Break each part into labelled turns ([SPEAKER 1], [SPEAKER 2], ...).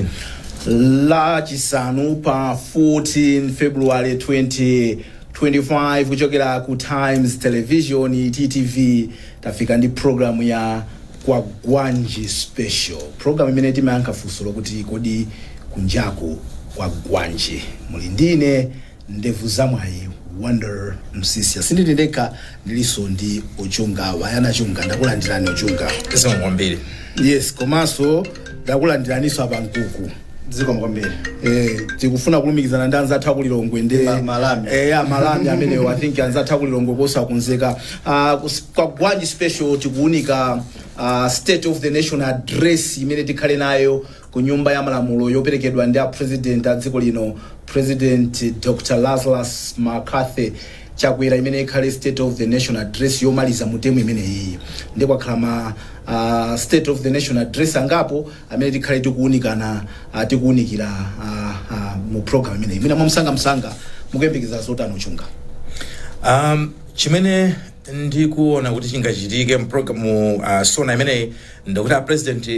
[SPEAKER 1] Justin.
[SPEAKER 2] Lachisanu pa 14 February 2025, kuchokera ku Times Television, TTV, tafika ndi programu ya Kwagwanji Special, program imene timayankha funso lokuti kodi kunjaku kwagwanji? Muli ndine ndevu zamwayi Wonder Msisia. Sindili ndekha, ndilinso ndi Ochunga Wayana Chunga. Ndakulandirani, Ochunga.
[SPEAKER 1] Zikomo kwambiri.
[SPEAKER 2] Yes, komanso ndakulandiraninso apa Mkuku.
[SPEAKER 3] Zikomo kwambiri.
[SPEAKER 2] Tikufuna kulumikizana ndi anzathu akulilongwe ndi
[SPEAKER 3] Malami.
[SPEAKER 2] Ya malami amenewo. I think anzathu akulilongwe kosakunzeka. Kwagwanji Special tikuunika State of the Nation Address imene tikhale nayo ku Nyumba ya Malamulo, yoperekedwa ndi a President a dziko lino, President Dr Lazarus McCarthy Chakwera, imene ikhale State of the Nation Address yomaliza mu term imeneyi. Ndi kwakhala ma State of the Nation Address angapo amene tikhale tikuunikana, tikuunikira mu program imeneyi. Mwina mwamsangamsanga, mukuyembekeza zotani, Uchunga?
[SPEAKER 1] Chimene ndikuona kuti chingachitike mu SONA imeneyi ndikuti a President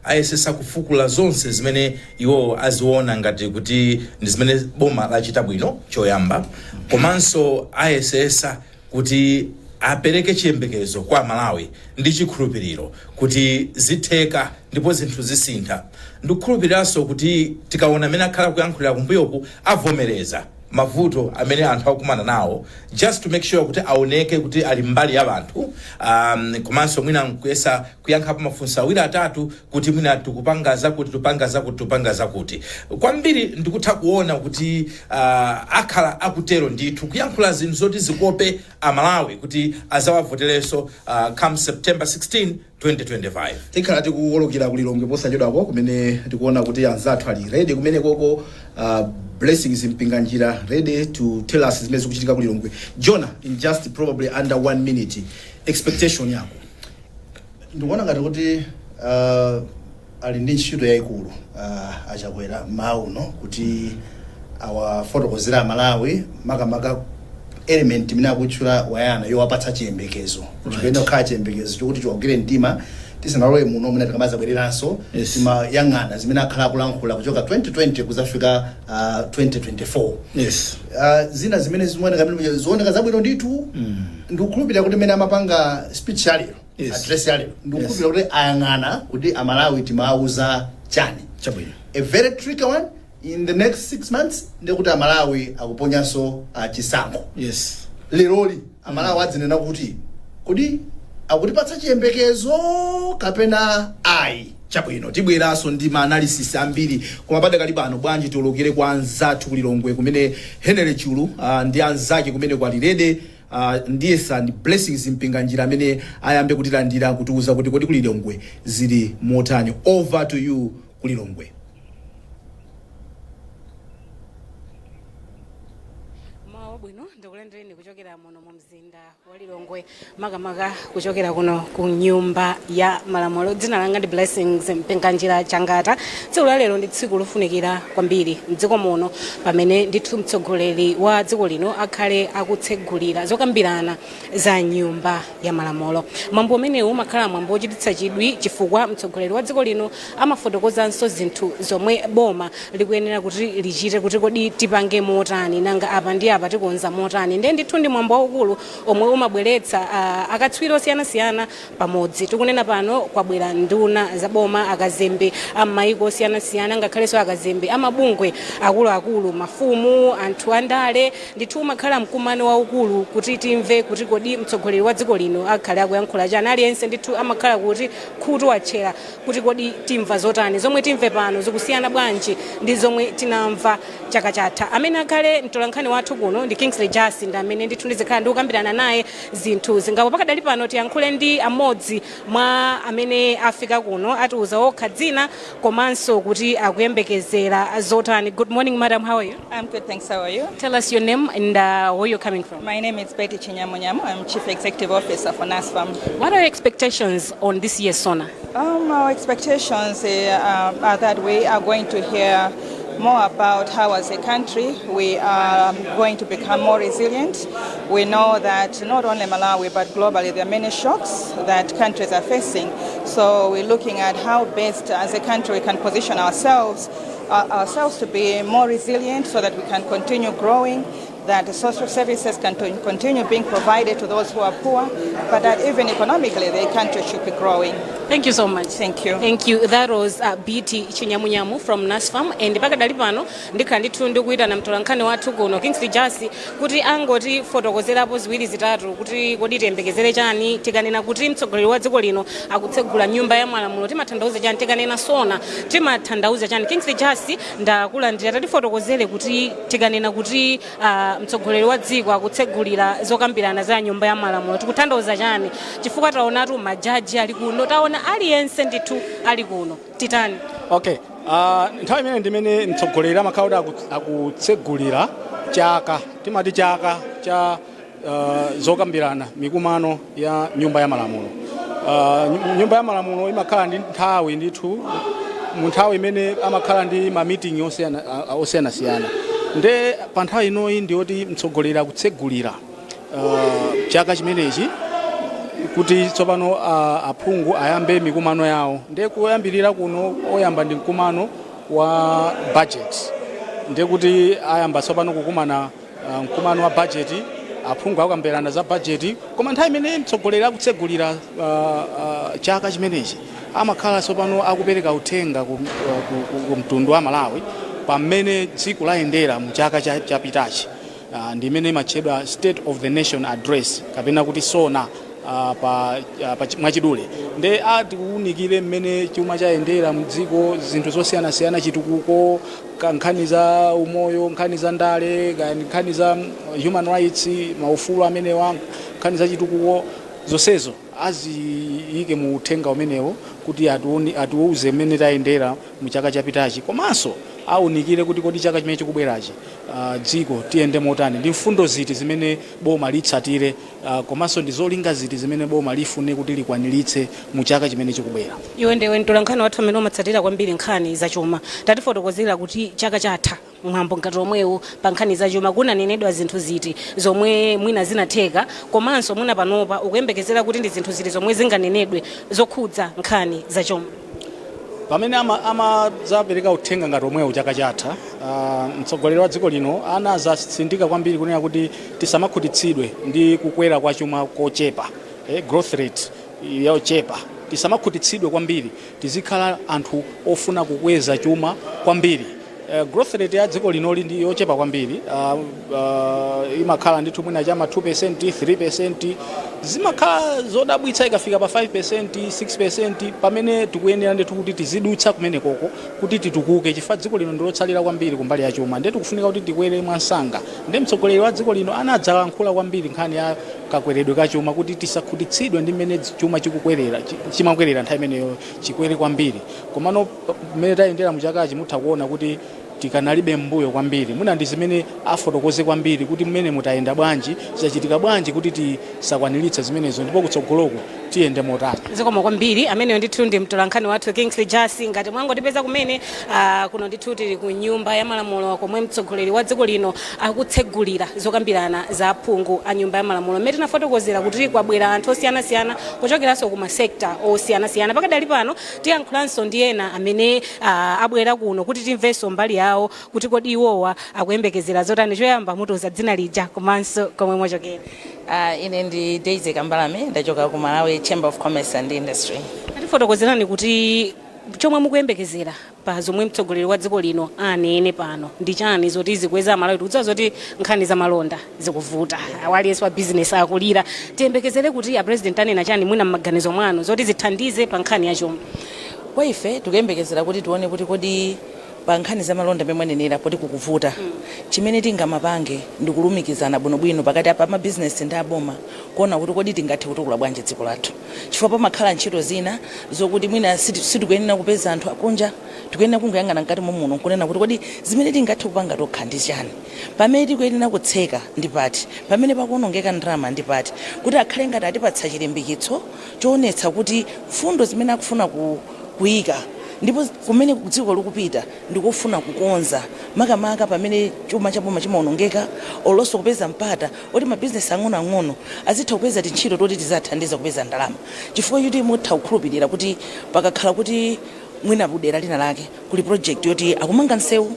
[SPEAKER 1] ayesesa kufukula zonse zimene iwo aziona ngati kuti ndi zimene boma lachita bwino choyamba, komanso ayesesa kuti apereke chiyembekezo kwa Malawi ndi chikhulupiriro kuti zitheka ndipo zinthu zisintha. Ndikukhulupiriranso kuti tikaona amene akhala kuyankhulira kumbuyoku, avomereza mavuto amene anthu akukumana nawo, just to make sure kuti aoneke kuti ali mbali ya anthu, komanso mwina nkuyesa kuyankhapo mafunso awiri atatu kuti mwina tikupanga zakuti, tupanga zakuti, tupanga zakuti. Kwambiri ndikutha kuona kuti akhala akutero ndithu, kuyankhula zinthu zoti zikope Amalawi kuti azawavoterenso come September 16 2025.
[SPEAKER 2] Tikhala tikuwolokera kulilongwe posachedwako, kumene tikuona kuti anzathu ali ready kumene koko, Blessings Mpinganjira, ready to tell us zimene zikuchitika kulilongwe. Jonah, in just probably under one minute, expectation yako?
[SPEAKER 3] Ndikuona ngati kuti ali ndi ntchito yayikulu Achakwera mauno kuti awafotokozera Amalawi, makamaka element imene akutchula Wayana yowapatsa chiyembekezo. Chikuyenera kukhala chiyembekezo chokuti chiwagwire mtima. Tisanalowe muno, mwina tikamazabwereranso, timayang'ana zimene akhala akulankhula kuchoka 2020 kuzafika 2024. Zina zimene zimaoneka zioneka zabwino ndithu, ndikukhulupirira kuti mmene amapanga speech yalero, address yalero, ndikukhulupirira kuti ayang'ana kuti Amalawi timawauza chani. A very tricky one in the next 6 months ndikuti Amalawi akuponyanso chisankho. Leroli Amalawi adzinena kuti kodi akutipatsa chiyembekezo kapena ayi.
[SPEAKER 2] Chabwino, tibweranso ndi ma analysis ambiri, koma padakali pano bwanji tiwolokere kwa anzathu kulilongwe, kumene Henry Chulu ndi anzake kumene kwali ready, ndiyesa ndi Blessings Mpinganjira amene ayambe kutilandira, kutiuza kuti kodi kulilongwe zili motani. Over to you, kulilongwe.
[SPEAKER 4] Mawa bwino, ndikulandireni kuchokera muno mu mzinda wa Lilongwe, makamaka kuchokera kuno ku Nyumba ya Malamulo. Dzina langa ndi Blessings Mpinganjira Changata. Tsiku la lero ndi tsiku lofunikira kwambiri mdziko muno, pamene ndithu mtsogoleri wa dziko lino akhale akutsegulira zokambirana za Nyumba ya Malamulo. Mwambo umenewu umakhala mwambo wochititsa chidwi chifukwa mtsogoleri wa dziko lino amafotokozanso zinthu zomwe boma likuyenera kuti lichite, kuti kodi tipange motani, nanga apa ndi apa tikonza motani. Ndiye ndithu ndi mwambo waukulu omwe umabweretsa akatswiri osiyanasiyana pamodzi. Tikunena pano kwabwera nduna za boma, akazembe am'mayiko osiyanasiyana, ngakhalenso akazembe amabungwe akuluakulu, mafumu, anthu andale. Ndithu umakhala mkumano waukulu kuti timve kuti kodi mtsogoleri wa dziko lino akhale akuyankhula chani. Aliyense ndithu amakhala kuti khutu watchera kuti kodi timva zotani, zomwe timve pano zikusiyana bwanji ndi zomwe tinamva chaka chatha. Amene akhale mtolankhani wathu kuno ndi Kingsley Jasi, ndi amene ndithu ndizikhala ndikukambirana naye zinthu zingapo. Pakadali pano tiyankhule ndi amodzi mwa amene afika kuno, atiuza okha dzina komanso kuti akuyembekezera zotani. Good morning, madam, how are you?
[SPEAKER 5] I'm good, thanks. How are you?
[SPEAKER 4] Tell us your name and where you're coming from.
[SPEAKER 5] My name is Betty Chinyamunyamu. I'm Chief Executive Officer for NASFAM.
[SPEAKER 4] What are your expectations on this year's SONA?
[SPEAKER 5] Our expectations are that we are going to hear more about how, as a country, we are going to become more resilient. We know that not only Malawi but globally there are many shocks that countries are facing. So we're looking at how best as a country we can position ourselves to be more resilient so that we can continue growing, that the social services can continue being provided to those who are poor, but that even economically the country should be growing.
[SPEAKER 4] Thank you so much.
[SPEAKER 5] Thank you.
[SPEAKER 4] Thank you. That was BT Chinyamunyamu from NASFAM, and pakadali pano ndikhala ndithu ndikuyitana mtolankhani wathu kuno, Kingsley Jasi, kuti angoti fotokozerapo ziwiri zitatu kuti kodi tiyembekezere chani tikanena kuti mtsogoleri wa dziko lino akutsegula Nyumba ya Malamulo, timatanthauza chani? Tikanena SONA, timatanthauza chani? Kingsley Jasi, ndakulandira. Tatifotokozere kuti tikanena kuti mtsogoleri wa dziko akutsegulira zokambirana za Nyumba ya Malamulo, tikutanthauza chani? Chifukwa taonatu majaji ali kuno, taona aliyense ndithu ali kuno. Titani?
[SPEAKER 6] Okay, nthawi imene ndimene mtsogoleri amakhala kuti akutsegulira chaka, timati chaka cha zokambirana, mikumano ya Nyumba ya Malamulo. Nyumba ya Malamulo imakhala ndi nthawi ndithu, mu nthawi imene amakhala ndi ma meeting osiyanasiyana. Nde pa nthawi inoyi ndiyoti mtsogoleri akutsegulira chaka chimenechi, kuti tsopano aphungu ayambe mikumano yawo. Ndiye kuyambirira kuno, oyamba ndi mkumano wa budget. Ndiye kuti ayamba tsopano kukumana, mkumano wa budget, aphungu akukambirana za budget. Koma nthawi imene mtsogoleri akutsegulira chaka chimenechi, amakhala tsopano akupereka uthenga ku mtundu wa Malawi pamene dziko layendera mu chaka chapitachi, ndi imene imatchedwa State of the Nation Address, kapena kuti SONA pa mwachidule. Nde atiunikire mmene chuma chayendera mdziko, zinthu zosiyanasiyana, chitukuko, nkhani za umoyo, nkhani za ndale, nkhani za human rights, maufulu amenewa, nkhani za chitukuko, zonsezo aziyike mu uthenga umenewo kuti atiuze mmene tayendera mu chaka chapitachi, komanso aunikire kuti kodi chaka chimene chikubwerachi dziko tiyende motani, ndi mfundo ziti zimene boma litsatire, komanso ndi zolinga ziti zimene boma lifune kuti likwaniritse mu chaka chimene chikubwera.
[SPEAKER 4] Iwe ndiwe mtolankhani wathu amene umatsatira kwambiri nkhani zachuma. Tatifotokozera kuti chaka chatha mwambo ngati omwewu pa nkhani zachuma kunanenedwa zinthu ziti zomwe mwina zinatheka, komanso mwina panopa ukuyembekezera kuti ndi zinthu ziti zomwe zinganenedwe zokhudza nkhani zachuma?
[SPEAKER 6] Pamene amadzapereka uthenga ngati omwewu chaka chatha, mtsogoleri wa dziko lino anazasindika kwambiri kunena kuti tisamakhutitsidwe ndi kukwera kwa chuma kochepa, growth rate yochepa. Tisamakhutitsidwe kwambiri, tizikhala anthu ofuna kukweza chuma kwambiri. Growth rate ya dziko linoli ndi yochepa kwambiri, imakhala ndithu mwina chama 2%, 3%, zimakhala zodabwitsa ikafika pa 5%, 6%, pamene tikuyenera ndithu kuti tizidutsa kumenekoko kuti titukuke, chifukwa dziko lino ndilotsalira kwambiri kumbali ya chuma. Ndiye tikufunika kuti tikwere mwansanga. Ndiye mtsogoleri wa dziko lino anadzalankhula kwambiri nkhani ya kakweredwe ka chuma, kuti tisakhutitsidwe ndi mmene chuma chikukwerera, chimakwerera nthawi imeneyo, chikwere kwambiri. Komano mmene tayendera muchakachi, mutha kuona kuti tikanalibe mbuyo kwambiri. Mwina ndi zimene afotokoze kwambiri, kuti mmene mutayenda bwanji, zachitika bwanji kuti tisakwaniritse zimenezo, ndipo kutsogoloku tiyende motani.
[SPEAKER 4] Zikomo kwambiri. Ameneyo ndithu ndi mtolankhani wathu Kingsley Jasi. Ngati mwangotipeza kumene, kuno ndithu tili ku Nyumba ya Malamulo komwe mtsogoleri wa dziko lino akutsegulira zokambirana za aphungu a Nyumba ya Malamulo, mmene tinafotokozera kuti kwabwera anthu osiyanasiyana kuchokeranso ku ma sector osiyanasiyana. Pakadali pano tiyankhulanso ndi ena amene abwera kuno kuti timvenso mbali yawo kuti kodi iwowa akuyembekezera zotani. Choyamba mutiuza dzina lija komanso komwe mwachokera.
[SPEAKER 7] Ine ndi Daisy Kambalame, ndachoka ku Malawi Chamber of Commerce and Industry.
[SPEAKER 4] Atifotokozerani kuti chomwe mukuyembekezera pa zomwe mtsogoleri wa dziko lino anene pano ndi chani zoti zikweza Malawi? Tikudziwa zoti nkhani za malonda zikuvuta, aliyense wa business akulira. Tiyembekezere kuti a President anena chani mwina m'maganizo mwanu zoti zithandize pa nkhani ya chuma?
[SPEAKER 7] Kwa ife tikuyembekezera kuti tione kuti kodi pa nkhani za malonda mmene mwanenera poti kukuvuta, chimene tingamapange ndi kulumikizana bwinobwino pakati pa mabizinesi ndi aboma, kuona kuti kodi tingathe kutukula bwanji dziko lathu, chifukwa pamakhala ntchito zina zokuti mwina sitikuyenera kupeza anthu akunja, tikuyenera kungoyang'ana mkati momuno nkunena kuti kodi zimene tingathe kupanga tokha ndi chani, pamene tikuyenera kutseka ndi pati, pamene pakuonongeka ndalama ndi pati, kuti akhale ngati atipatsa chilimbikitso choonetsa kuti mfundo zimene akufuna kuyika. Ndipo kumene dziko likupita ndikufuna kukonza, makamaka pamene chuma chaboma chimaonongeka, olonso kupeza mpata oti mabizinesi ang'onoang'ono azitha kupeza tintchito toti tizathandiza kupeza ndalama, chifukwa choti mutha kukhulupirira kuti pakakhala kuti mwina kudera lina lake kuli project yoti akumanga msewu,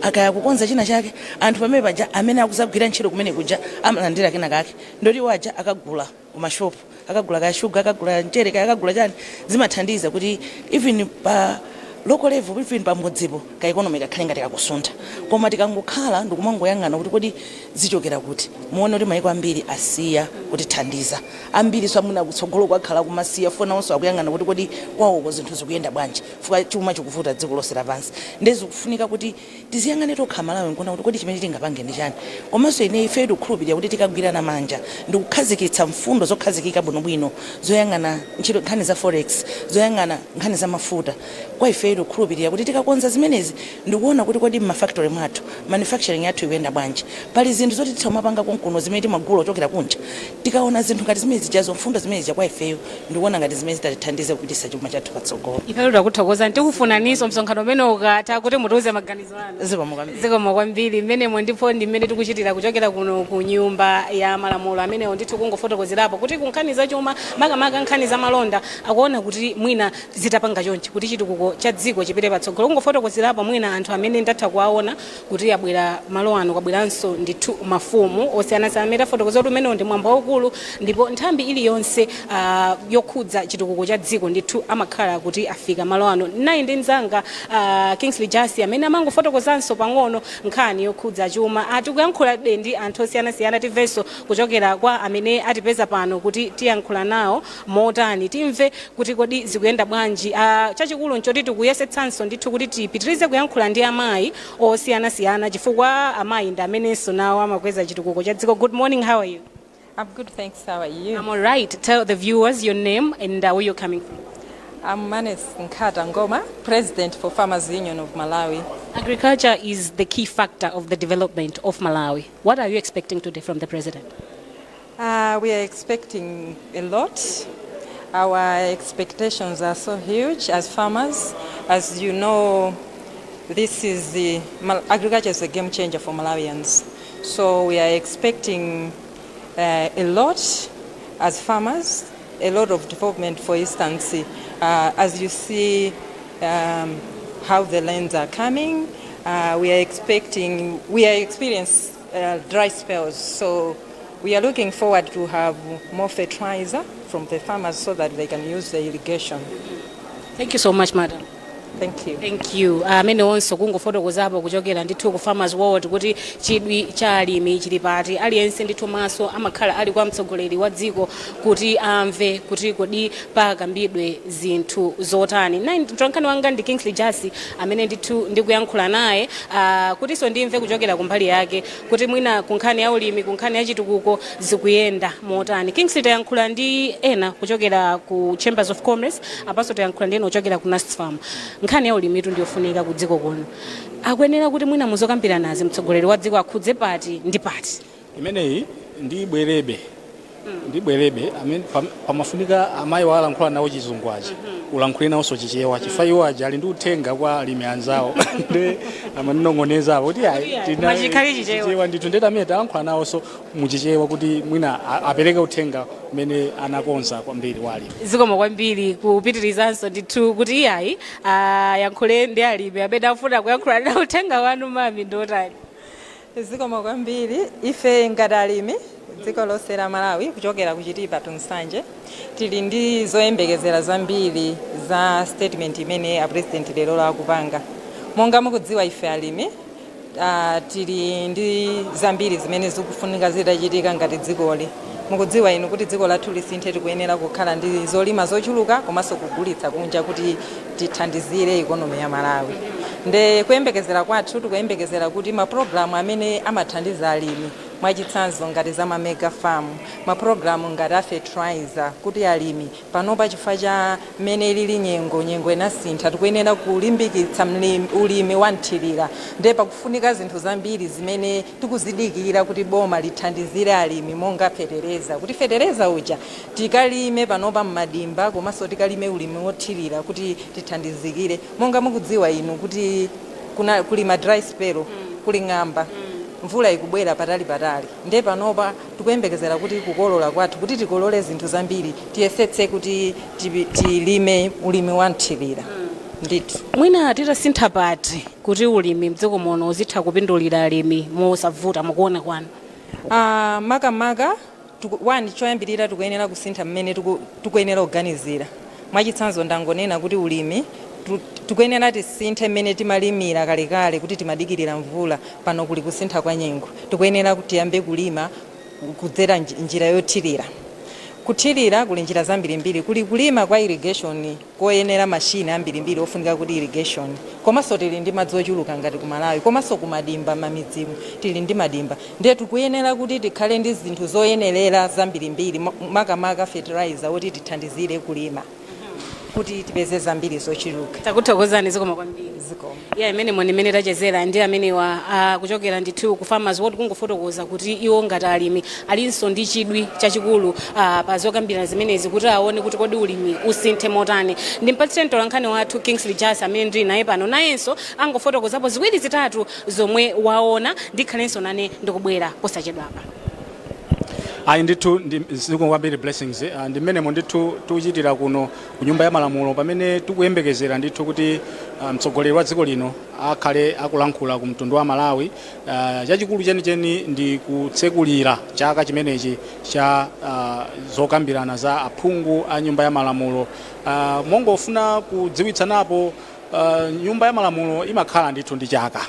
[SPEAKER 7] akaya kukonza china chake, anthu pamene paja amene akuzagwira ntchito kumene kuja amalandira kena kake, ndoti waja akagula kumashopu, akagula kaya shuga, akagula mchere, kaya akagula chani. Zimathandiza kuti even pa local level, even pamudzipo, ka economy kakhale ngati kakusuntha. Koma tikangokhala ndikumangoyang'ana kuti kodi zichokera kuti, muone kuti maiko ambiri asiya kutithandiza, ambiri so amuna kutsogolo kwakhala kumasiya fona onso akuyang'ana kuti kodi kwawoko zinthu zikuyenda bwanji, chifukwa chuma chikuvuta dziko lonse lapansi. Ndezikufunika kuti tiziyang'ane tokha Malawi nkuona kuti kodi chimene tingapange ndi chani. Komanso ine, ife tikukhulupirira kuti tikagwirana manja ndikukhazikitsa mfundo zokhazikika bwinobwino zoyang'ana ntchito nkhani za forex, zoyang'ana nkhani za mafuta, kwa ife tikukhulupirira kuti tikakonza zimenezi ndikuona kuti kodi mmafactory mwathu manufacturing yathu ikuyenda bwanji, pali zinthu zoti titha kumapanga konkuno zimene timagula kuchokera kunja. Tikaona zinthu ngati zimene zijazo, mfundo zimene zija, kwa ifeyo ndikuona ngati zimene zitatithandize kupititsa chuma chathu patsogolo.
[SPEAKER 4] Ifeyo takuthokoza, tikufunaninso msonkhano umene ukatha kuti mutiuze maganizo anu.
[SPEAKER 7] Zikomo kwambiri.
[SPEAKER 4] Zikomo kwambiri. Mmenemo ndipo ndi mmene tikuchitira kuchokera kuno ku Nyumba ya Malamulo. Amenewo ndithu kungofotokozerapo kuti ku nkhani zachuma, makamaka nkhani za malonda, akuona kuti mwina zitapanga chonchi kuti chitukuko cha dziko chipite patsogolo. Kungofotokozerapo mwina anthu amene ndatha kuwaona kuti abwera malo ano, kwabweranso ndithu mafumu osiyanasiyana amene tafotokoza kuti umenewo ndi mwambo waukulu, ndipo nthambi iliyonse yokhudza chitukuko cha dziko ndithu amakhala kuti afika malo ano. Nayi ndi mzanga Kingsley Jasi amene amangofotokozanso pang'ono nkhani yokhudza chuma. Tikuyankhulabe ndi anthu osiyanasiyana, timvenso kuchokera kwa amene atipeza pano kuti tiyankhula nawo motani, timve kuti kodi zikuyenda bwanji. Chachikulu nchoti tikuyesetsanso ndithu kuti tipitirize kuyankhula ndi amayi osiyanasiyana, chifukwa amayi ndi amenenso nawo amakweza chitukuko cha dziko. Good morning, how are you?
[SPEAKER 5] I'm good, thanks. How are you?
[SPEAKER 4] I'm all right. Tell the viewers your name and where you're coming from.
[SPEAKER 5] I'm Manes Nkata Ngoma, President for Farmers Union of Malawi.
[SPEAKER 4] Agriculture is the key factor of the development of Malawi. What are you expecting today from the president?
[SPEAKER 5] We are expecting a lot. Our expectations are so huge as farmers. As you know, this is the agriculture is a game changer for Malawians. So we are expecting a lot as farmers, a lot of development. For instance, as you see how the rains are coming, we are expecting, we are experiencing dry spells. So we are looking forward to have more fertilizer from the farmers so that they can use the irrigation.
[SPEAKER 4] Thank you so much, madam.
[SPEAKER 5] Thank you.
[SPEAKER 4] Thank you. Amene onso kungofotokozapo kuchokera ndithu ku Farmers World kuti chidwi cha alimi chili pati. Aliyense ndithu maso amakhala ali kwa mtsogoleri wa dziko kuti amve kuti kodi pakambidwe zinthu zotani. Nayi mtolankhani wanga ndi Kingsley Jasi amene ndithu ndikuyankhula naye kutinso ndimve kuchokera kumbali yake kuti mwina ku nkhani ya ulimi, ku nkhani ya chitukuko, zikuyenda motani. Kingsley, tayankhula ndi ena kuchokera ku Chambers of Commerce, apanso tayankhula ndi ena kuchokera ku NASFAM. Nkhani ya ulimitu ndiyofunika ku dziko kuno. Akuyenera kuti mwina muzokambiranazi mtsogoleri wa dziko akhudze pati ndi pati?
[SPEAKER 6] Imeneyi ndibwerebe amene pamafunika amayi walankhula nawo Chizungu aja, ulankhule nawonso Chichewa, chifukwa iwo aja ali ndi uthenga kwa alimi anzawo, ndi amanong'oneza apo kuti ayi,
[SPEAKER 4] Machikhale Chichewa.
[SPEAKER 6] Chichewa ndithu. Ndeti amene talankhula nawonso muChichewa kuti mwina apereke uthenga umene anakonza kwambiri wa alimi.
[SPEAKER 4] Zikomo kwambiri. Kupitirizanso ndithu kuti iyayi, ayankhule ndi alimi amene afuna kuyankhula na uthenga wanu, mami, ndiotani?
[SPEAKER 5] Zikomo kwambiri. Ife ngati alimi dziko lonse la Malawi, kuchokera ku Chitipa to Nsanje, tili ndi zoyembekezera zambiri za statement imene a president lero akupanga. Monga mukudziwa, ife alimi tili ndi zambiri zimene zikufunika zitachitika ngati dzikoli. Mukudziwa inu kuti dziko lathu lisinthe, tikuyenera kukhala ndi zolima zochuluka komanso kugulitsa kunja kuti tithandizire economy ya Malawi. Nde kuyembekezera kwathu, tikuyembekezera kuti mapulogalamu amene amathandiza alimi, Mwachitsanzo ngati za ma mega farm, mapulogalamu ngati a fertilizer, kuti alimi panopa, chifukwa cha mmene ilili nyengo, nyengo inasintha, tikuyenera kulimbikitsa ulimi wa mthirira. Ndiye pakufunika zinthu zambiri zimene tikuzidikira kuti boma lithandizire alimi, monga fetereza, kuti fetereza uja tikalime panopa mmadimba, komanso tikalime ulimi wothirira kuti tithandizikire. Monga mukudziwa inu kuti kuli ma dry spell, kuli ng'amba, mvula ikubwera patali patali. Ndiye panopa tikuyembekezera kuti kukolola kwathu, kuti tikolole zinthu zambiri, tiyesetse kuti tilime ulimi wa mthirira ndithu.
[SPEAKER 4] Mwina titasintha pati kuti ulimi mdziko muno uzitha kupindulira alimi mosavuta, mukuona kwanu?
[SPEAKER 5] Makamaka one, choyambirira tikuyenera kusintha mmene tikuyenera kuganizira. Mwachitsanzo, ndangonena kuti ulimi tikuyenera tisinthe mmene timalimira kalekale, kuti timadikirira mvula. Pano kuli kusintha kwa nyengo, tikuyenera kuti tiyambe kulima kudzera njira yothirira. Kuthirira kuli njira zambirimbiri. Kuli kulima kwa irrigation koyenera mashini ambirimbiri ofunika kuti irrigation, komanso tili ndi madzi ochuluka ngati ku Malawi, komanso kumadimba, mamidzimu tili ndi madimba. Ndiye tikuyenera kuti tikhale ndi zinthu zoyenerera zambirimbiri, makamaka fertilizer woti tithandizire kulima kuti tipeze zambiri zochuluka.
[SPEAKER 4] Takuthokozani, zikoma kwambiri.
[SPEAKER 5] Zikoma.
[SPEAKER 4] Ya, imene mwene imene tachezera ndi amenewa kuchokera ndithu ku Farmers World, kungofotokoza kuti iwo ngati alimi alinso ndi chidwi chachikulu pa zokambirana zimenezi, kuti aone kuti kodi ulimi usinthe motani. Ndimpatsire mtolankhani wathu Kingsley Jas amene ndili naye pano, nayenso angofotokozapo ziwiri zitatu zomwe waona. Ndikhalenso nane ndikubwera posachedwapa.
[SPEAKER 6] Ayi ndithu, ndi zikomo kwambiri, Blessings. Ndi mmenemo ndithu tikuchitira kuno ku Nyumba ya Malamulo, pamene tikuyembekezera ndithu kuti mtsogoleri wa dziko lino akhale akulankhula ku mtundu wa Malawi. Chachikulu chenicheni ndi kutsekulira chaka chimenechi cha zokambirana za aphungu a Nyumba ya Malamulo. Mongofuna kudziwitsanapo, Nyumba ya Malamulo imakhala ndithu ndi chaka,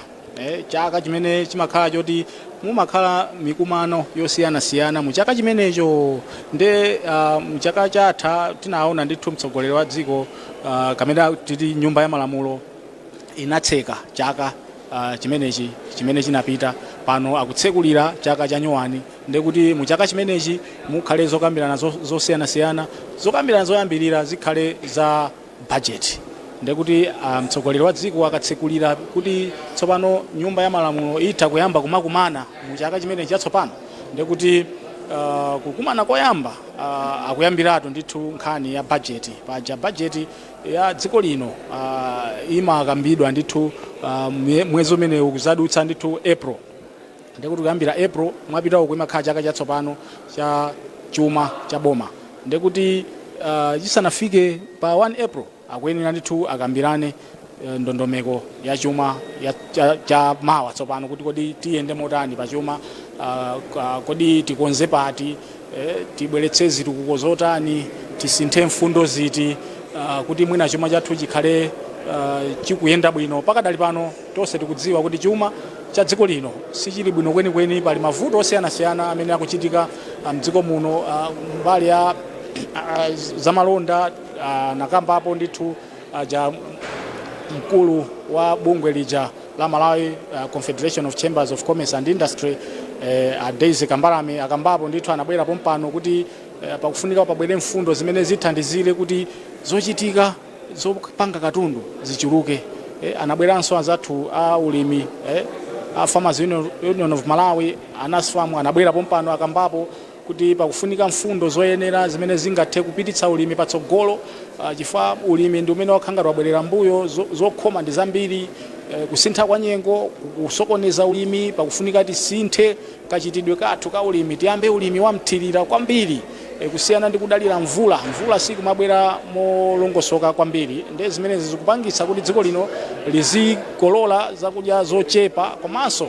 [SPEAKER 6] chaka chimene chimakhala choti mumakhala mikumano yosiyanasiyana mu chaka chimenecho. Nde mchaka chatha tinaona ndithu mtsogoleri wa dziko, kamene tili Nyumba ya Malamulo inatseka chaka chimenechi chimene chinapita. Pano akutsekulira chaka cha nyuwani, ndekuti mu chaka chimenechi mukhale zokambirana zosiyanasiyana. Zokambirana zoyambirira zikhale za budget. Ndekuti mtsogoleri wa dziko akatsekulira kuti tsopano Nyumba ya Malamulo itha kuyamba kumakumana mu chaka chimenechi chatsopano, ndekuti kukumana koyamba akuyambiratu ndithu nkhani ya budget. Paja budget ya dziko lino imakambidwa ndithu mwezi umenewu kuzadutsa ndithu April. Ndekuti kuyambira April mwapitawo kuimakhala chaka chatsopano cha chuma cha boma. Ndekuti chisanafike pa 1 April akuyenera ndithu akambirane ndondomeko ya chuma cha mawa tsopano, kuti kodi tiyende motani pa chuma, kodi tikonze pati, tibweretse zitukuko zotani, tisinthe mfundo ziti, kuti mwina chuma chathu chikhale chikuyenda bwino. Pakadali pano tonse tikudziwa kuti chuma cha dziko lino sichili bwino kwenikweni. Pali mavuto osiyanasiyana amene akuchitika mdziko muno, mbali ya zamalonda. Nakambapo ndithu ja mkulu wa bungwe lija la Malawi Confederation of Chambers of Commerce and Industry, a Daisy Kambalame, akambapo ndithu, anabwera pompano kuti pakufunika pabwere mfundo zimene zithandizire kuti zochitika zopanga katundu zichuluke. Anabweranso anzathu a ulimi, a Farmers Union of Malawi, a NASFAM, anabwera pompano, akambapo kuti pakufunika mfundo zoyenera zimene zingathe kupititsa ulimi patsogolo, chifukwa ulimi ndi umene wakhala ngati wabwerera mbuyo. Zokhoma ndi zambiri, kusintha kwa nyengo kusokoneza ulimi. Pakufunika tisinthe kachitidwe kathu ka ulimi, tiyambe ulimi wa mthirira kwambiri, kusiyana ndi kudalira mvula. Mvula sikumabwera molongosoka kwambiri, ndiye zimenezi zikupangitsa kuti dziko lino lizikolola zakudya zochepa komanso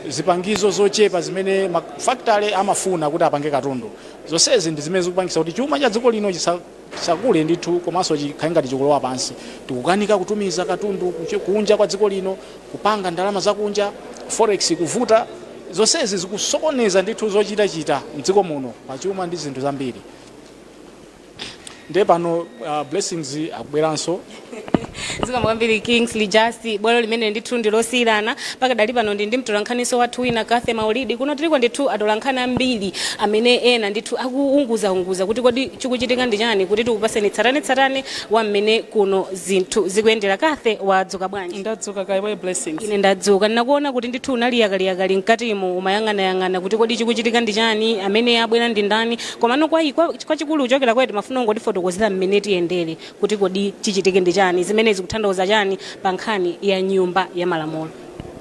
[SPEAKER 6] zipangizo zochepa zimene mafakitale amafuna kuti apange katundu. Zonsezi ndi zimene zikupangitsa kuti chuma cha dziko lino chisakule ndithu, komanso chikhale ngati chikulowa pansi. Tikukanika kutumiza katundu kunja kwa dziko lino, kupanga ndalama zakunja, forex kuvuta. Zonsezi zikusokoneza ndithu zochitachita mdziko muno pachuma ndi zinthu zambiri. Ndiye pano Blessings akubweranso.
[SPEAKER 4] Zikomo kwambiri, Kingsley Just. Bwalo limene ndithu ndilosiyirana. Pakadali pano ndi mtolankhaniso wathu wina, Kathe Maulidi. Kuno tiliko ndithu atolankhani ambiri amene ena ndithu akuunguzaunguza kuti kodi chikuchitika ndi chani, kuti tikupaseni tsatanetsatane wa mmene kuno zinthu zikuyendera. Kathe, wadzuka bwanji?
[SPEAKER 8] Ndadzuka kaiwe, Blessings.
[SPEAKER 4] Ine ndadzuka. Ndinakuona kuti ndithu unali yakaliyakali mkatimo, umayang'anayang'ana kuti kodi chikuchitika ndi chani, amene abwera ndi ndani. Komano kwachikulu kuchokera kwetu mafuna ungotifotokozera mmene tiyendere, kuti kodi chichitike ndi chani, zimene zikutanthauza chani pa nkhani ya Nyumba ya Malamulo.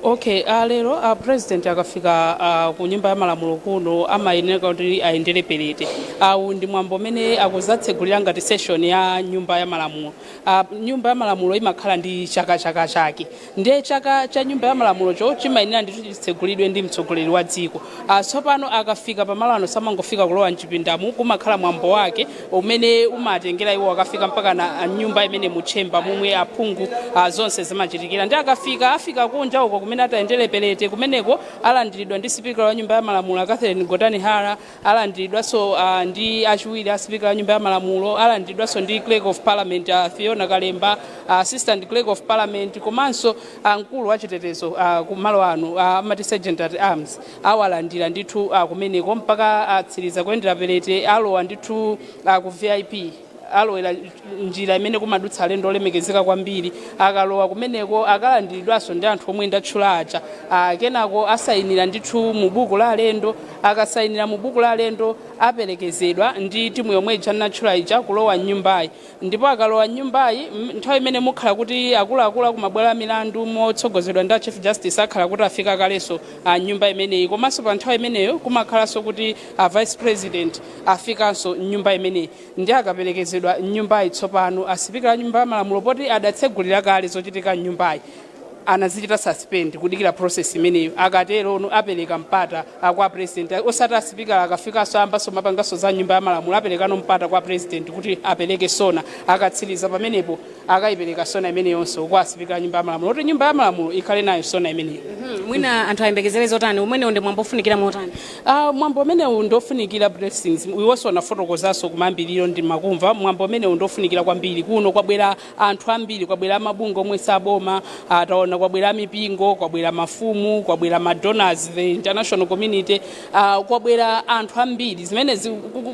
[SPEAKER 8] Okay, lero president akafika ku Nyumba ya Malamulo kuno amayenera kuti ayendere perete. Awu ndi mwambo umene akuzatsegulira ngati session ya Nyumba ya Malamulo. Nyumba ya Malamulo imakhala ndi chaka chake, ndiye chaka cha Nyumba ya Malamulo cho chimayenera ndithu chitsegulidwe ndi mtsogoleri wa dziko. Tsopano akafika pamalo ano samangofika kulowa mchipindamu, kumakhala mwambo wake umene umatengera iwo akafika mpaka na nyumba imene mu chamber momwe aphungu zonse zimachitikira. Ndi akafika, afika kunja uko kumene atayendere perete. Kumeneko alandiridwa ndi Sipikala wa Nyumba ya Malamulo, Catherine Gotani Hara, alandiridwanso ndi achiwiri a Sipikala wa Nyumba ya Malamulo, alandiridwanso ndi Clerk of Parliament, Fiona Kalemba, Assistant Clerk of Parliament, komanso mkulu wa chitetezo kumalo ano, amati Sergeant at Arms, awalandira ndithu kumeneko mpaka atsiriza kuyendera perete. Alowa ndithu ku VIP, alowera njira imene kumadutsa alendo olemekezeka kwambiri. Akalowa kumeneko akalandiridwanso ndi anthu omwe ndatchula aja. Kenako asayinira ndithu mu buku la alendo. Akasayinira mu buku la alendo, aperekezedwa ndi timu yomwe ija natchula ija kulowa mnyumbayi. Ndipo akalowa mnyumbayi, nthawi imene mukhala kuti akuluakulu akumabwalo a milandu motsogozedwa ndi a Chief Justice akhala kuti afika kalenso a nyumba imeneyi. Komanso pa nthawi imeneyo kumakhalanso kuti a Vice President afikanso mnyumba imeneyi. Ndi akaperekezedwa mnyumbayi, tsopano asipikala a Nyumba ya Malamulo, poti adatsegulira kale zochitika mnyumbayi, anazichita suspend kudikira process imeneyo. Akatero ono apereka mpata kwa President, osati asipikala akafikanso ayambanso mapanganso za Nyumba ya Malamulo. Aperekano mpata kwa President kuti apereke SONA. Akatsiriza pamenepo akayipereka SONA imeneyonso kwa asipikala a Nyumba ya Malamulo, kuti Nyumba ya Malamulo ikhale nayo SONA imeneyo.
[SPEAKER 4] Mwina anthu ayembekezere zotani? Umenewo ndi mwambo ofunikira motani?
[SPEAKER 8] Mwambo umenewu ndofunikira, Blessings. Iwonso anafotokozanso kumayambiriro, ndi makumva. Mwambo umenewu ndofunikira kwambiri. Kuno kwabwera anthu ambiri, kwabwera mabungwe omwe saboma, ataona kwabwera mipingo, kwabwera mafumu, kwabwera ma donors, the international community, kwabwera anthu ambiri. Zimene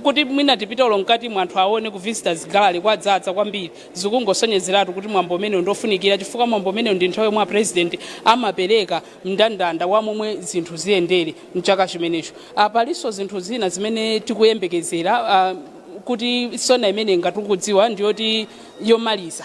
[SPEAKER 8] kuti mwina tipite ulo mkati mwa anthu aone ku visitors gallery, kwadzaza kwambiri. Zikungosonyezeratu kuti mwambo umenewu ndofunikira, chifukwa mwambo umenewu ndi nthawi yomwe President amapereka mndandanda wa momwe zinthu ziyendere mchaka chimenecho. Palinso zinthu zina zimene tikuyembekezera, kuti SONA imene ngati ukudziwa ndiyoti yomaliza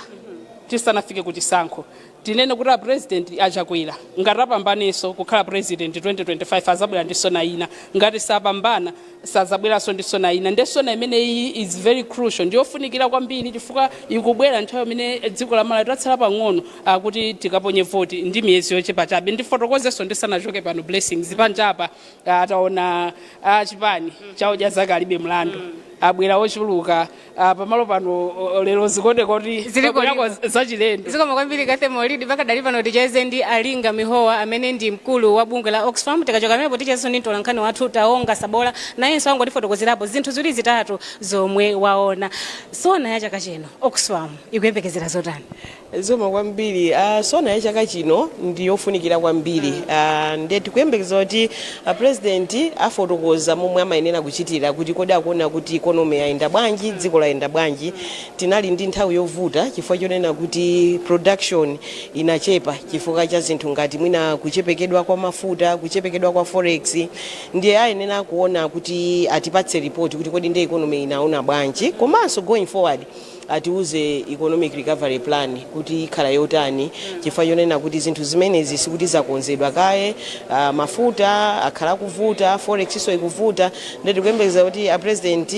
[SPEAKER 8] tisanafike ku chisankho. Tinene kuti a President Achakwera ngati apambanenso kukhala President 2025, azabwera ndi SONA ina. Ngati sapambana, sazabweranso ndi SONA ina. Ndi SONA imeneyi is very crucial, ndiyofunikira kwambiri, chifukwa ikubwera nthawi imene dziko la Malawi tatsala pang'ono kuti tikaponye voti ndi miyezi yochepa chabe. Ndifotokozenso ndisanachoke pano, Blessings, panjapa ataona chipani chaudya zake alibe mlandu abwera ochuluka pamalo pano. Lero zikuoneka kuti
[SPEAKER 4] Ziliko
[SPEAKER 8] kwabwerako zachilendo.
[SPEAKER 4] Zikomo kwambiri, Kathe Maulidi. Pakadali pano ticheze ndi Alinga Mihowa amene ndi mkulu wa bungwe la Oxfam. Tikachoka pamenepo tichezenso ndi mtolankhani wathu Taonga Sabola, nayenso angotifotokozerapo zinthu ziwiri zitatu zomwe waona. SONA ya chaka chino, Oxfam ikuyembekezera zotani?
[SPEAKER 9] Zikomo kwambiri. SONA ya chaka chino ndi yofunikira kwambiri. Ndiye tikuyembekeza kuti President afotokoza momwe amayenera kuchitira, kuti kodi akuona kuti economy yayenda bwanji, dziko layenda bwanji. Tinali ndi nthawi yovuta chifukwa chonena kuti production inachepa chifukwa cha zinthu ngati mwina kuchepekedwa kwa mafuta, kuchepekedwa kwa forex. Ndiye ayenera kuona kuti atipatse report kuti kodi ndiye economy inaona bwanji, komanso going forward atiuze economic recovery plan kuti ikhala yotani, chifukwa chonena kuti zinthu zimenezi sikuti zakonzedwa kaye. Mafuta akhala kuvuta, forex iso ikuvuta. Ndiye tikuyembekeza kuti a President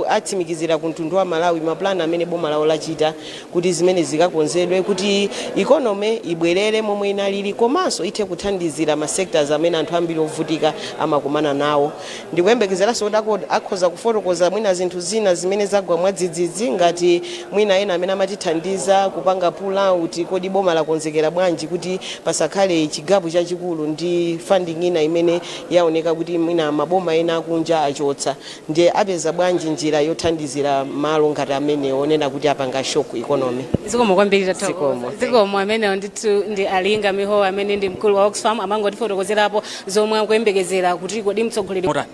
[SPEAKER 9] atsimikizira ku mtundu wa Malawi mapulani amene boma lawo lachita kuti zimene zikakonzedwe, kuti economy ibwerere momwe inalili, komanso ithe kuthandizira ma sectors amene anthu ambiri ovutika amakumana nawo. Ndikuyembekezeranso kuti akhoza kufotokoza mwina zinthu zina zimene zagwa mwadzidzidzi ngati mwina ena amene amatithandiza kupanga pull out, kodi boma lakonzekera bwanji kuti pasakhale chigapo chachikulu ndi funding ina imene yaoneka kuti mwina maboma ena akunja achotsa? Ndiye apeza bwanji njira yothandizira malo ngati amenewo onena kuti apanga shock economy?
[SPEAKER 4] Zikomo kwambiri, tathokoza.
[SPEAKER 9] Zikomo.
[SPEAKER 4] Zikomo. Amenewo ndithu ndi Alinga Miho, amene ndi mkulu wa Oxfam, amangotifotokozerapo zomwe akuyembekezera kuti kodi mtsogoleri
[SPEAKER 6] Motani?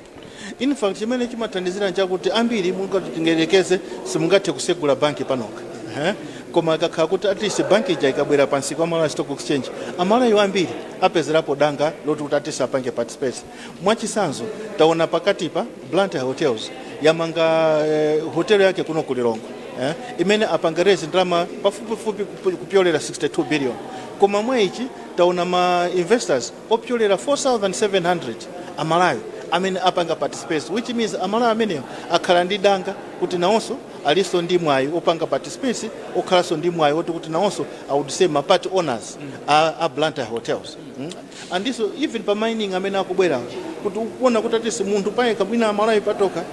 [SPEAKER 10] In fact, chimene chimathandizira nchakuti ambiri mungati tingelekeze simungathe kusegula banki panokha, eh? Koma ikakhala kuti at least banki ija ikabwera pansi kwa Malawi Stock Exchange, Amalawi ambiri apezerapo danga loti kuti at least apange participate. Mwachisanzo, taona pakatipa Blantyre Hotels yamanga hotel yake kuno ku Lilongwe, imene apanga raise ndalama pafupifupi kupyolera 62 billion. Koma mwaichi taona ma investors opyolera 4700 Amalawi amene apanga participate, which means Amalawi amenewo akhala ndi danga kuti nawonso alinso ndi mwayi opanga participate, okhalanso ndi mwayi oti kuti nawonso, I would say, ma part owners a Blantyre Hotels. Andinso even pa mining amene akubwera, kuti ukuona kuti atisi munthu payekha, mwina Amalawi patoka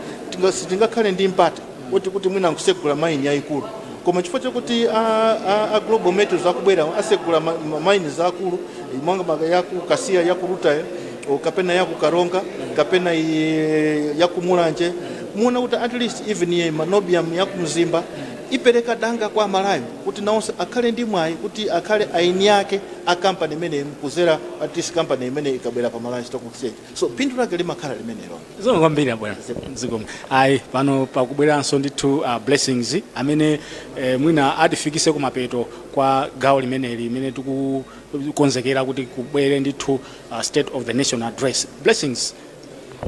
[SPEAKER 10] sitingakhale ndi mpata oti kuti mwina nkusegula mine yayikulu. Koma chifukwa chakuti a Global Metals akubwera, asegula ma mine zakulu, monga yaku Kasiya, yaku Rutile, o kapena yaku Karonga, kapena yaku Mulanje, muona kuti at least even ye ma niobium yaku Mzimba ipereka danga kwa Amalawi kuti nawonso akhale ndi mwayi kuti akhale aini ake a kampani imene kuzera at least kampani imene ikabwera pa Malawi Stock Exchange. So phindu lake limakhala limenelo.
[SPEAKER 6] Zikomo kwambiri, abwana. Zikomo. Ayi, pano pakubweranso ndithu Blessings amene mwina atifikise kumapeto kwa gawo limeneli limene tikukonzekera kuti kubwere ndithu State of the Nation Address. Blessings.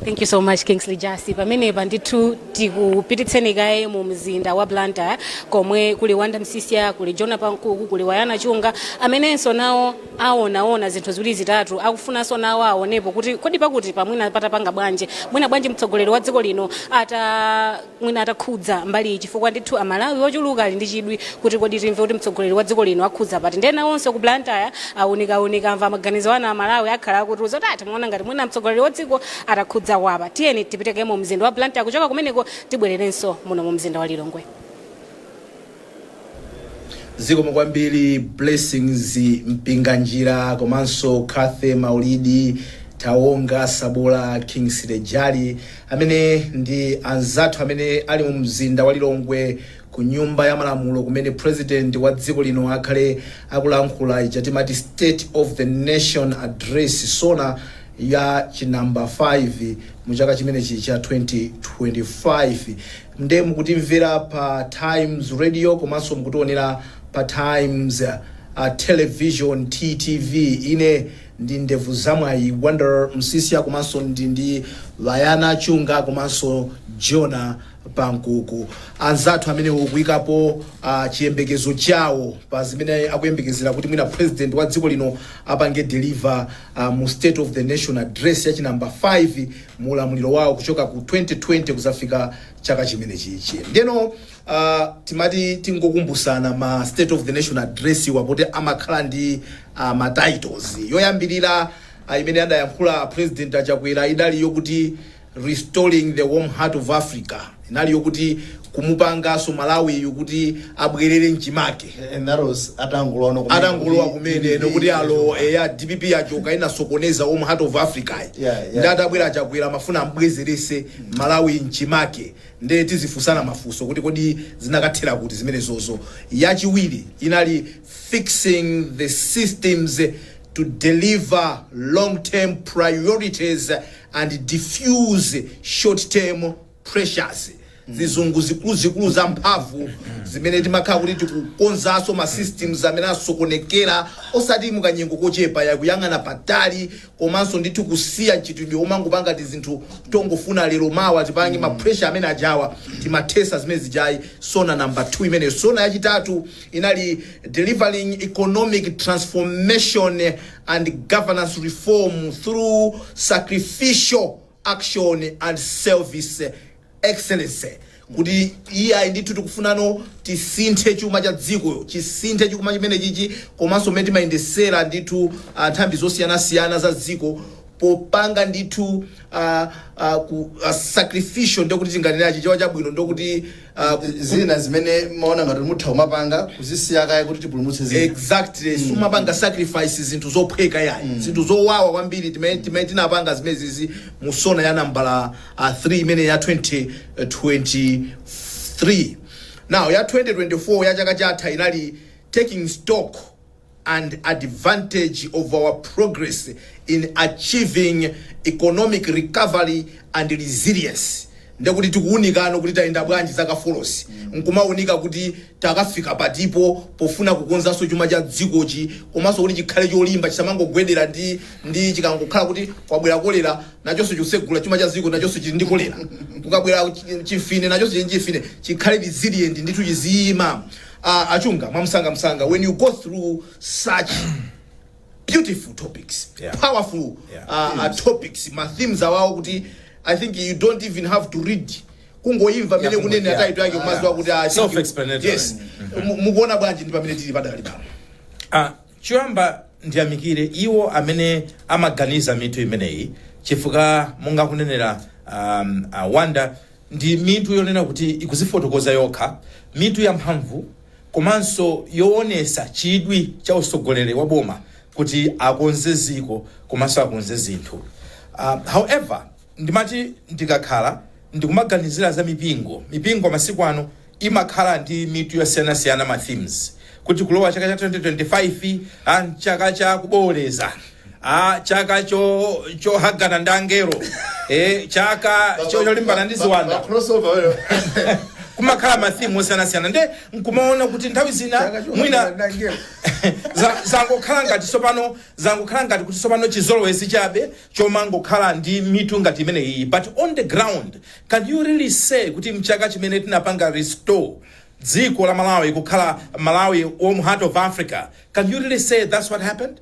[SPEAKER 4] Thank you so much, Kingsley Jasi. Pamenepa ndithu tikupititseni kaye mu mzinda wa Blantyre, komwe kuli Wanda Msisya, kuli Jona Pankuku, kuli Wayana Chunga, amenenso nawo aonaona zinthu ziwiri zitatu, akufunanso nawo aonepo kuti kodi pakuti pamwina patapanga bwanji, mwina bwanji mtsogoleri wa dziko lino ata mwina atakhudza mbali, chifukwa ndithu Amalawi ochuluka ali ndi chidwi kuti kodi timve kuti mtsogoleri wa dziko lino akhudza pati. Ndiye nawonso ku Blantyre awunikawunika, amva maganizo ana Amalawi, akhala akutiuza kuti ati muona ngati mwina mtsogoleri wa dziko atakhudza wapa. Tiyeni tipiteke mu mzinda wa Blantyre, kuchoka kumeneko tibwererenso muno mu mzinda wa Lilongwe.
[SPEAKER 2] Zikomo kwambiri, Blessings Mpinganjira, komanso Cathy Maulidi, Taonga Sabola, Kingsley Jali, amene ndi anzathu amene ali mu mzinda wa Lilongwe ku Nyumba ya Malamulo, kumene president wa dziko lino akhale akulankhula ija timati State of the Nation Address, SONA ya chinamba 5 mu chaka chimenechi cha 2025. Nde mukutimvera pa Times Radio komanso mukutionera pa Times Television, TTV. Ine ndi ndevu zamwayi Wonder Msisya, komanso ndi Vayana Chunga, komanso Jona Pankuku, anzathu amene ukuyikapo chiyembekezo chawo pa zimene akuyembekezera kuti mwina president wa dziko lino apange deliver mu State of the Nation Address ya chinamba 5 mu ulamuliro wawo kuchoka ku 2020 kuzafika chaka chimene chichi. Ndeno timati tingokumbusana ma State of the Nation Address wapoti amakhala ndi ma titles. Yoyambirira imene adayankhula President Achakwera idali yokuti "Restoring the Warm Heart of Africa". Inali yokuti kumupanganso Malawiyu kuti abwerere mchimake.
[SPEAKER 3] And that was atangolowa kumene.
[SPEAKER 2] Atangolowa kumene, nokuti alo eya DPP yachoka, inasokoneza Warm Heart of Africa. Ndi atabwera Achakwera amafuna ambwezerese Malawi mchimake. Nde tizifunsana mafunso kuti kodi zinakathera kuti zimenezozo? Yachiwiri inali "Fixing the systems to deliver long term priorities and diffuse short term pressures". Zizungu zikuluzikulu za mphamvu zimene timakhala kuti tikukonzanso ma systems amene asokonekera, osati mukanyengo kochepa, yakuyang'ana patali, komanso ndithu kusiya mchitidwe omangopanga ti zinthu tongofuna lero mawa tipange. Ma pressure amene ajawa timathesa zimene zijayi. SONA number 2 imeneyo. SONA yachitatu inali "Delivering economic transformation and governance reform through sacrificial action and service excellence", kuti iyayi ndithu tikufunano tisinthe chuma cha dziko, chisinthe chuma chimene chichi, komanso mmene timayendesera ndithu nthambi zosiyanasiyana za dziko. Popanga ndithu ku sacrificial, ndokuti tinganena Chichewa chabwino, ndokuti
[SPEAKER 3] zina zimene maona ngati mutha kumapanga, kuzisiya kaye kuti tipulumutse zina.
[SPEAKER 2] Exactly. Sumapanga sacrifice zinthu zophweka yayi, zinthu zowawa kwambiri. Timene tinapanga zimenezizi mu SONA ya nambala 3 imene ya 2023. Now ya 2024, ya chaka chatha, inali "Taking stock and advantage of our progress in achieving economic recovery and resilience". Ndekuti tikuwunikano kuti tayenda bwanji zaka 4zi, nkumawunika kuti takafika patipo pofuna kukonzanso chuma cha dzikochi, komanso kuti chikhale cholimba, chisamangogwedera ndi chikangokhala kuti kwabwera kolera, nachonso chikusegula chuma cha dziko, nachonso chili ndi kolera, kukabwera chimfine, nachonso chili ndi chimfine. Chikhale resilient ndithu, chiziyima. Achunga mwamsangamsanga, when you go through such beautiful topics, powerful topics, ma themes awawo, kuti I think you don't even have to read, kungoimva mmene kunene title yake, kumaziwa kuti ah, I think
[SPEAKER 1] Self-explanatory.
[SPEAKER 2] Yes. Mukuona bwanji ndi pamene tili padakali pano?
[SPEAKER 1] Ah, choyamba ndiyamikire iwo amene amaganiza mitu imeneyi, chifukwa monga kunenera Wanda, ndi mitu yonena kuti ikuzifotokoza yokha, mitu yamphamvu komanso yoonesa chidwi cha usogoleri wa boma kuti akonze ziko komanso akonze zinthu. However, ndimati ndikakhala ndikumaganizira za mipingo, mipingo masiku ano imakhala ndi mitu yosiyanasiyana, ma themes, kuti kulowa chaka cha 2025, chaka cha kuboleza, chaka chohagana ndi angelo, chaka cholimbana ndi ziwanda.
[SPEAKER 3] Crossover wewe.
[SPEAKER 1] Kumakhala ma theme osiyanasiyana, nde nkumaona kuti nthawi zina mwina zangokhala ngati tsopano, zangokhala ngati kuti tsopano chizolowezi chabe chomangokhala ndi mitu ngati imene iyi. But on the ground, can you really say kuti mchaka chimene tinapanga restore dziko la Malawi kukhala Malawi Warm Heart of Africa, can you really say that's what happened?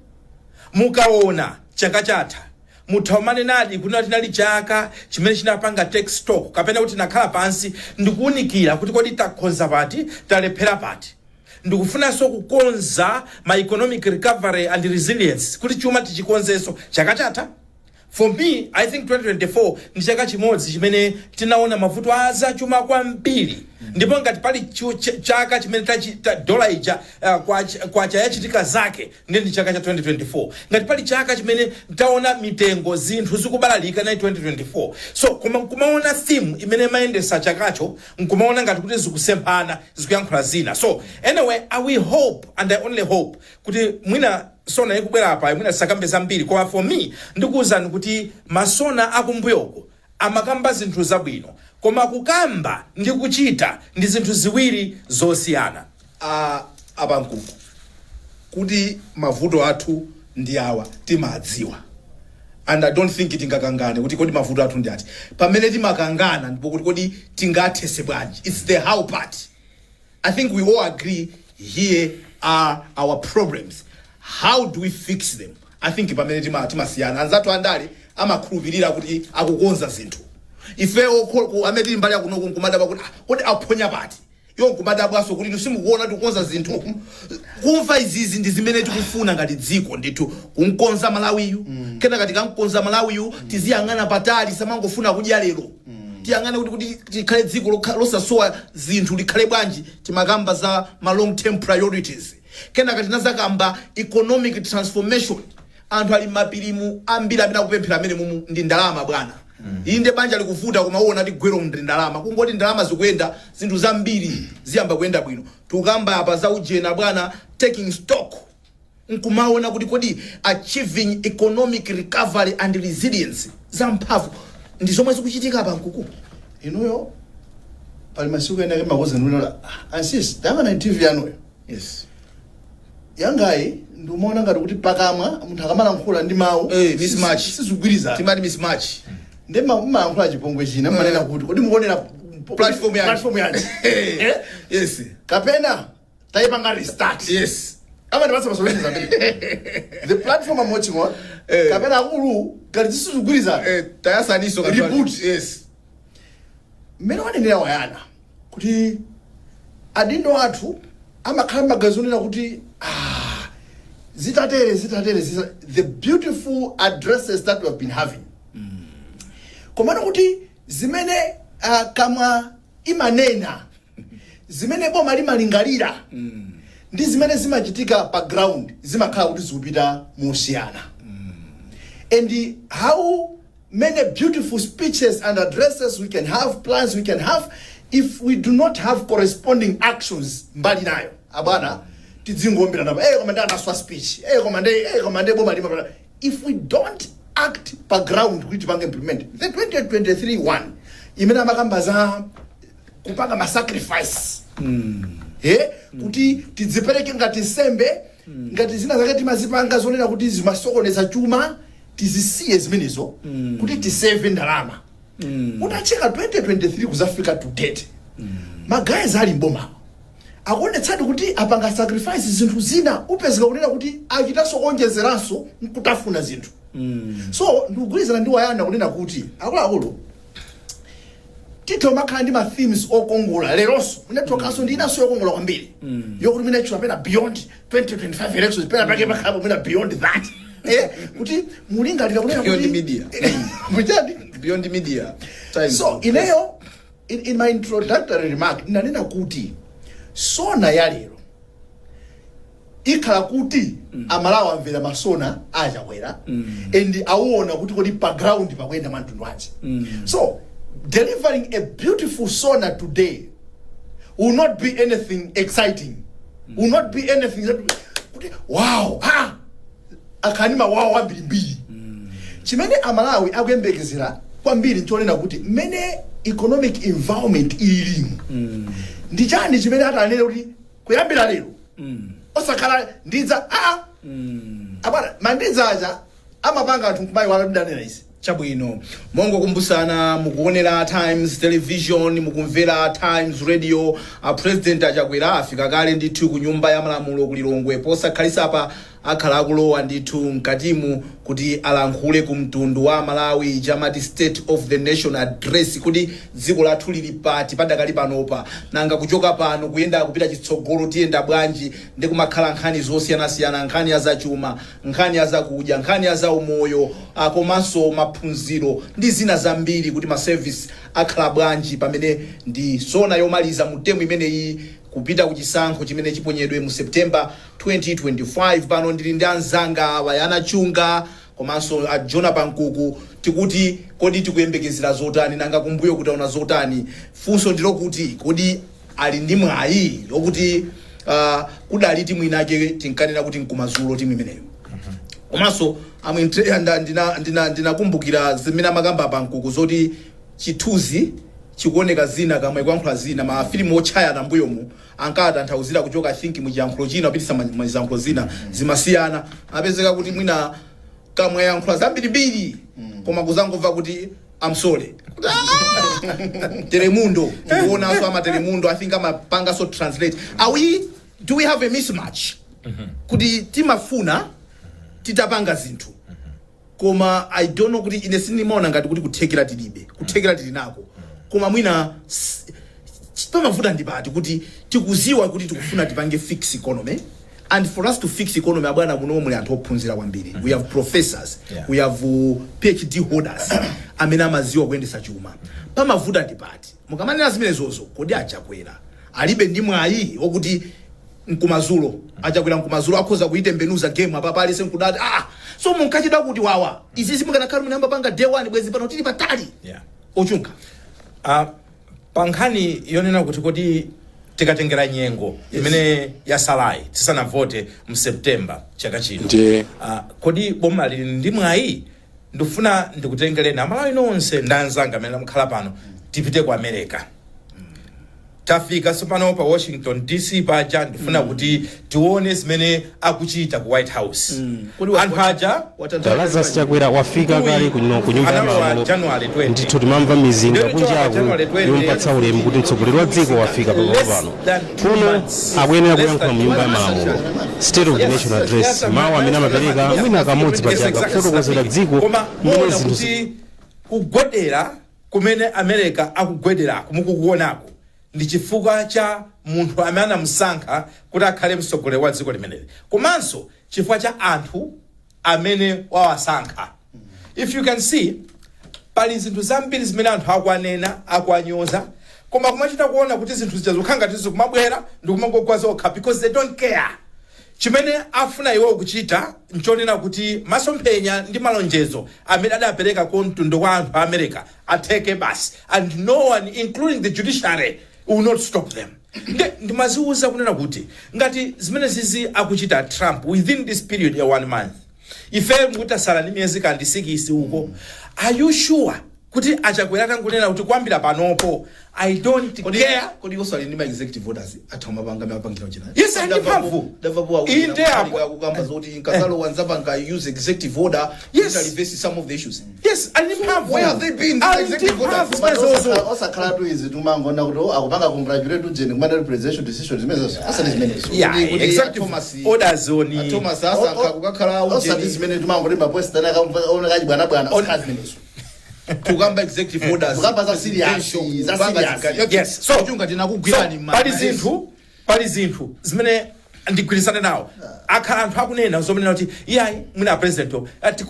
[SPEAKER 1] Mukaona chaka chatha, muthamanenadi kuti tinali chaka chimene chinapanga take stock, kapena kuti tinakhala pansi ndikuwunikira kuti kodi takhonza pati, talephera pati, ndikufunanso kukonza ma economic recovery and resilience, kuti chuma tichikonzenso chaka chatha? For me, I think 2024 ndi chaka chimodzi chimene tinaona mavuto azachuma kwambiri, ndipo ngati pali chaka chimene dola ija kwacha yachitika zake, ndi chaka cha 2024. Ngati pali chaka chimene taona mitengo, zinthu zikubalalika, na 2024. So koma nkumaona theme imene imayendesa chakacho, nkumaona ngati kuti zikusemphana, zikuyankhula zina. So anyway, I will hope and I only hope kuti mwina SONA ikubwera apa mwina sakambe zambiri. Koma for me, ndikuwuzani kuti ma SONA akumbuyoko amakamba zinthu zabwino, koma kukamba ndi kuchita ndi zinthu ziwiri zosiyana.
[SPEAKER 2] Apankuku, kuti mavuto athu ndi awa timadziwa, and I don't think tingakangane kuti kodi mavuto athu ndi ati. Pamene timakangana ndipo kuti kodi tingathese bwanji. It's the how part. I think we all agree here are our problems. How do we fix them? I think pamene timasiyana. Anzathu andale amakhulupirira kuti akukonza zinthu. Ifewo amene tili mbali yakunoku nkumadabwa kuti, "Ah, kodi aphonya pati?" Iwo nkumadabwanso kuti simukuona tikukonza zinthu. Kumva izizi ndi zimene tikufuna ngati dziko ndithu, kunkonza Malawiyu. Kenaka tikamkonza Malawiyu, tiziyang'ana patali, samangofuna kudya lero. Tiyang'ane kuti tikhale dziko losasowa zinthu, likhale bwanji. Timakamba za ma long term priorities. Kenaka tinazakamba economic transformation. Anthu ali mapirimu ambiri amene akupemphera amene mumu ndi ndalama, bwana. Inde, banja likuvuta, koma uwona ti gwero ndi ndalama. Kungoti ndalama zikuyenda, zinthu zambiri ziyamba kuyenda bwino. Tikukamba apa za ujena, bwana, taking stock, nkumaona kuti kodi achieving economic recovery and resilience, zamphamvu ndi zomwe zikuchitika apa, Nkuku?
[SPEAKER 3] Inuyo pali masiku ena ake makoza ndinola ansisi tayang'ana TV yanuyo.
[SPEAKER 2] Yes.
[SPEAKER 3] Yangayi ndiumaona ngati kuti pakamwa munthu akamalankhula ndi mawu
[SPEAKER 2] Mismatch.
[SPEAKER 3] sizigwirizana.
[SPEAKER 2] Timati mismatch.
[SPEAKER 3] Ndi mmalankhula chipongwe china, mmanena kuti kodi mukuonera
[SPEAKER 2] platform yanji?
[SPEAKER 3] Platform yanji?
[SPEAKER 2] Yes.
[SPEAKER 3] Kapena tayipanga restart.
[SPEAKER 2] Yes.
[SPEAKER 3] Amandipatsa ma solutions ambiri. The platform I'm watching on, kapena akulu ngati zisizigwirizana,
[SPEAKER 2] tayasaniso.
[SPEAKER 3] Reboot.
[SPEAKER 2] Yes.
[SPEAKER 3] Mmene wanenera wayana kuti adindo athu amakhala magazi onena kuti, ah, Zitatere, zitatere, the beautiful addresses that we have been having, komano kuti zimene kamwa imanena, zimene boma limalingalira ndi zimene zimachitika pa ground zimakhala kuti zikupita mosiyana. And how many beautiful speeches and addresses we can have, plans we can have, if we do not have corresponding actions mbali nayo, abwana, tidzingombera napo, "Eh, koma ndi anaswa speech, eh, koma ndi, eh, koma ndi boma lima." If we don't act pa ground kuti tipange implement the 2023 one imene amakamba za kupanga ma sacrifice, kuti tidzipereke ngati nsembe, ngati zina zake timazipanga zonena kuti zimasokoneza chuma, tizisiye zimenezo kuti tisave ndalama. Utacheka 2023 kuzafika to date, ma guys ali mboma akuonetsadi kuti apanga sacrifice zinthu zina, upezeka kunena kuti achitanso kuonjezeranso nkutafuna zinthu. So ndikugwirizana ndi Wayana kunena kuti, akuluakulu, titha umakhala ndi ma themes okongola. Leronso munathokanso ndi inanso yokongola kwambiri yokuti munachula pena beyond 2025 elections, pena pake pakhalapo mwina beyond that, kuti mulingalira kunena
[SPEAKER 2] Beyond
[SPEAKER 3] kuti
[SPEAKER 2] media.
[SPEAKER 3] Muchani?
[SPEAKER 2] Beyond media time.
[SPEAKER 3] So ineyo in my introductory remark ndinanena kuti SONA ya lero ikhala kuti Amalawi amvera ma SONA aChakwera and awona kuti kodi pa ground pakuyenda mwa mtundu wanji. So delivering a beautiful SONA today will not be anything exciting, will not be anything that kuti wow, ah, akhani ma wow ambirimbiri. Chimene Amalawi akuyembekezera kwambiri nchonena kuti mmene economic environment ililimu, ndi chani chimene atanene kuti kuyambira lero, osakhala ndidza, aa, abwana, mandidza aja amapanga anthu nkumayiwala tidanena izi.
[SPEAKER 2] Chabwino, mongokumbusana, mukuonera Times Television, mukumvera Times Radio. A President aChakwera afika kale ndithu ku Nyumba ya Malamulo ku Lilongwe. Posakhalisa apa akhala akulowa ndithu mkatimu kuti alankhule ku mtundu wa Malawi, chamati State of the Nation Address, kuti dziko lathu lili pati padakali panopa, nanga kuchoka pano kuyenda kupita chitsogolo tiyenda bwanji, ndi kumakhala nkhani zosiyanasiyana, nkhani ya zachuma, nkhani ya zakudya, nkhani ya zaumoyo, komanso maphunziro ndi zina zambiri, kuti ma service akhala bwanji pamene ndi SONA yomaliza mu term imeneyi kupita ku chisankho chimene chiponyedwe mu September 2025. Pano ndili ndi anzanga Wayana Chunga komanso a Jona Pankuku. Tikuti kodi tikuyembekezera zotani? Nanga kumbuyo kutaona zotani? Funso ndilokuti kodi ali ndi mwayi lokuti kudali timu inake tinkanena kuti nkumazulo timu imeneyo? Komanso ndinakumbukira zimene amakamba Pankuku zoti chithunzi chikuoneka zina, kamwe kuyankhula zina. Mafilimu otchayana mbuyomu ankatanthauzira kuchoka, I think, muchiyankhulo china kupitisa muziyankhulo zina, zimasiyana. Apezeka kuti mwina kamwe yankhula zambirimbiri, koma kuzangomva kuti "I'm sorry." Telemundo, tikuonanso ama Telemundo, I think amapanganso translate. Are we Do we have a mismatch kuti timafuna titapanga zinthu, koma I don't know kuti ine sindimaona ngati kuti kuthekera tilibe, kuthekera tili nako, koma mwina pamavuta ndi pati kuti tikuziwa kuti tikufuna tipange fix economy? And for us to fix economy, abwana, muno muli anthu ophunzira kwambiri. We have professors, we have PhD holders amene amaziwa kuyendesa chuma. Pamavuta ndi pati mukamanena zimenezozo? Kodi aChakwera alibe ndi mwayi wokuti nkumazulo, aChakwera nkumazulo akhoza kuitembenuza game apa palise nkudati, "Ah, so munkachita kuti wawa izi zimukanakhala munayamba panga day one, bwezi pano tili patali"? Ochunga.
[SPEAKER 1] Pa nkhani yonena kuti kodi tikatengera nyengo imene yasalayi tisanavote mu September chaka chino,
[SPEAKER 11] Ndiye.
[SPEAKER 1] Kodi boma lili ndi mwayi? Ndifuna ndikutengereni Amalawi nonse ndi anzanga amene mukhala pano, tipite ku America. Tafika tsopano pa Washington DC paja. Ndifuna kuti tione zimene akuchita ku White House.
[SPEAKER 2] Kodi
[SPEAKER 1] Anthu aja
[SPEAKER 11] Lazarus Chakwera wafika kale kuno ku Nyumba ya
[SPEAKER 1] analowa
[SPEAKER 11] Malamulo.
[SPEAKER 1] January 20.
[SPEAKER 11] Ndithu timamva mizinga
[SPEAKER 1] Ndero choka
[SPEAKER 11] kunjaku
[SPEAKER 1] January 20,
[SPEAKER 11] yompatsa ulemu kuti mtsogoleri wa dziko wafika pamalo pano. Kuno akuyenera kuyankhula mu Nyumba ya Malamulo, State of the Nation Address, mawu amene amapereka mwina kamodzi pa chaka kufotokozera dziko
[SPEAKER 1] Koma
[SPEAKER 11] mmene
[SPEAKER 1] muona
[SPEAKER 11] zinthu
[SPEAKER 1] kuti kugwedera kumene America akugwederako mukukuonako ndi chifukwa cha munthu amene anamusankha kuti akhale mtsogoleri wa dziko limeneli. Komanso Chifukwa cha anthu amene wawasankha. If you can see, pali zinthu zambiri zimene anthu akuanena, akuanyoza, koma kumachita kuona kuti zinthu zija zikukhala ngati zikumabwera ndikumangogwa zokha, because they don't care. Chimene afuna iwo kuchita nchonena kuti masomphenya ndi malonjezo amene adapereka ku mtundu wa anthu a America atheke basi, and no one, including the judiciary, will not stop them. Nde ndimaziwuza kunena kuti ngati zimene zizi akuchita Trump within this period ya one month, ife mutasala ndi miyezi kandi 6 uko, are you sure kuti Achakwera atangonena kuti kwambira panopo I don't care?
[SPEAKER 2] Kodi iwonso ali ndi ma executive orders, atha kumapanga mapangira china?
[SPEAKER 1] Yes, ali ndi mphamvu.
[SPEAKER 2] Ndamvapo
[SPEAKER 1] Inde apo.
[SPEAKER 2] akukamba zoti nkazalowa nzapanga use executive order to reverse some of the issues.
[SPEAKER 1] Yes, ali ndi mphamvu.
[SPEAKER 2] Where have they been, these
[SPEAKER 1] Ali ndi
[SPEAKER 2] executive orders?
[SPEAKER 1] mphamvu zimenezozo.
[SPEAKER 3] Osakhalatu izi tumangona kuti, oh, akupanga congratulate ujeni kumana presidential decision zimenezo, asati zimenezo.
[SPEAKER 1] Yeah,
[SPEAKER 2] Kuti
[SPEAKER 1] executive orders oni
[SPEAKER 2] Thomas asankha kukakhala
[SPEAKER 3] Osati
[SPEAKER 2] ujeni.
[SPEAKER 3] zimene tumangoti mapresident akaona kachibwanabwana, osakhala zimenezo.
[SPEAKER 2] Kukamba executive orders.
[SPEAKER 3] Kukamba za serious, za
[SPEAKER 2] Kupanga
[SPEAKER 3] serious.
[SPEAKER 1] Yes, so
[SPEAKER 2] Chunga tinakugwirani.
[SPEAKER 1] So, pali zinthu zimene ndigwirizane nawo. Akhala anthu akunena zomenena kuti iyayi, mwina president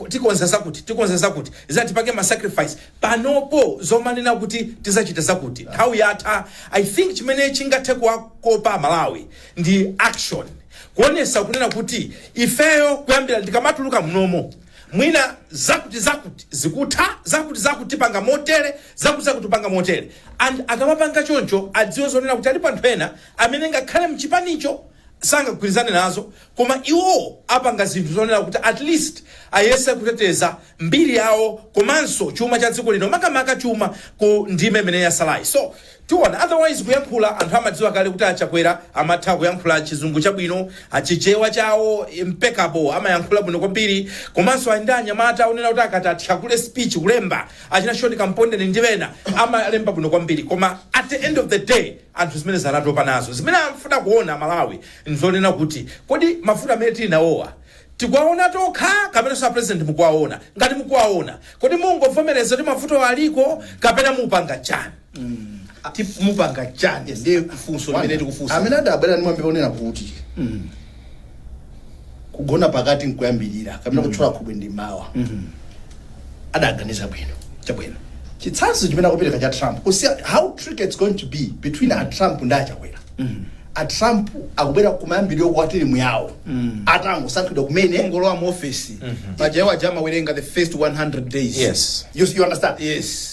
[SPEAKER 1] tikonza zakuti, tikonza zakuti, zatipange ma sacrifice. Panopo zomanena kuti tizachita zakuti, nthawi yatha. I think chimene chingathe kuwakopa Malawi ndi action, kuonesa kunena kuti ifeyo kuyambira ndikamatuluka mnomo, mwina zakuti zakuti zikutha, zakuti zakuti tipanga motere, zakuti zakuti tipanga motere. And akamapanga choncho, adziwe zonena kuti alipo anthu ena amene ngakhale mchipanicho sangagwirizane nazo, koma iwo apanga zinthu zonena kuti at least ayese kuteteza mbiri yawo komanso chuma cha dziko lino, makamaka chuma ku ndime imene yasalayi. So tiona. Otherwise kuyankhula, anthu amadziwa kale kuti Achakwera amatha kuyankhula Chizungu chabwino, achichewa chawo impeccable, amayankhula bwino kwambiri. Komanso ali ndi anyamata onena kuti akati athyakule speech kulemba, achina Shoni Kampondeni ndi ena, amalemba bwino kwambiri. Koma at the end of the day, anthu zimene zanatopa nazo, zimene amfuna kuona Malawi nzonena kuti kodi mafuta amene tili nawowa tikuwaona tokha kapena sa president mukuwaona? Ngati mukuwaona, kodi mungovomereza kuti mavuto aliko kapena mupanga chani?
[SPEAKER 2] Mupanga chani, ndiye funso limene tikufunsa.
[SPEAKER 3] Amene adabwera ndi mwambi onena kuti kugona pakati nkuyambirira kapena kutchula khobwe ndi mawa adaganiza bwino. Chitsanzo chimene akupereka cha Trump, kusiya how tricky it's going to be between a Trump ndi Achakwera. A Trump akubwera kumayambiriro kwa term yawo, atangosankhidwa kumene.
[SPEAKER 2] Kungolowa mu office paja, iwo aja amawerenga the first 100 days.
[SPEAKER 3] You understand?
[SPEAKER 2] Yes.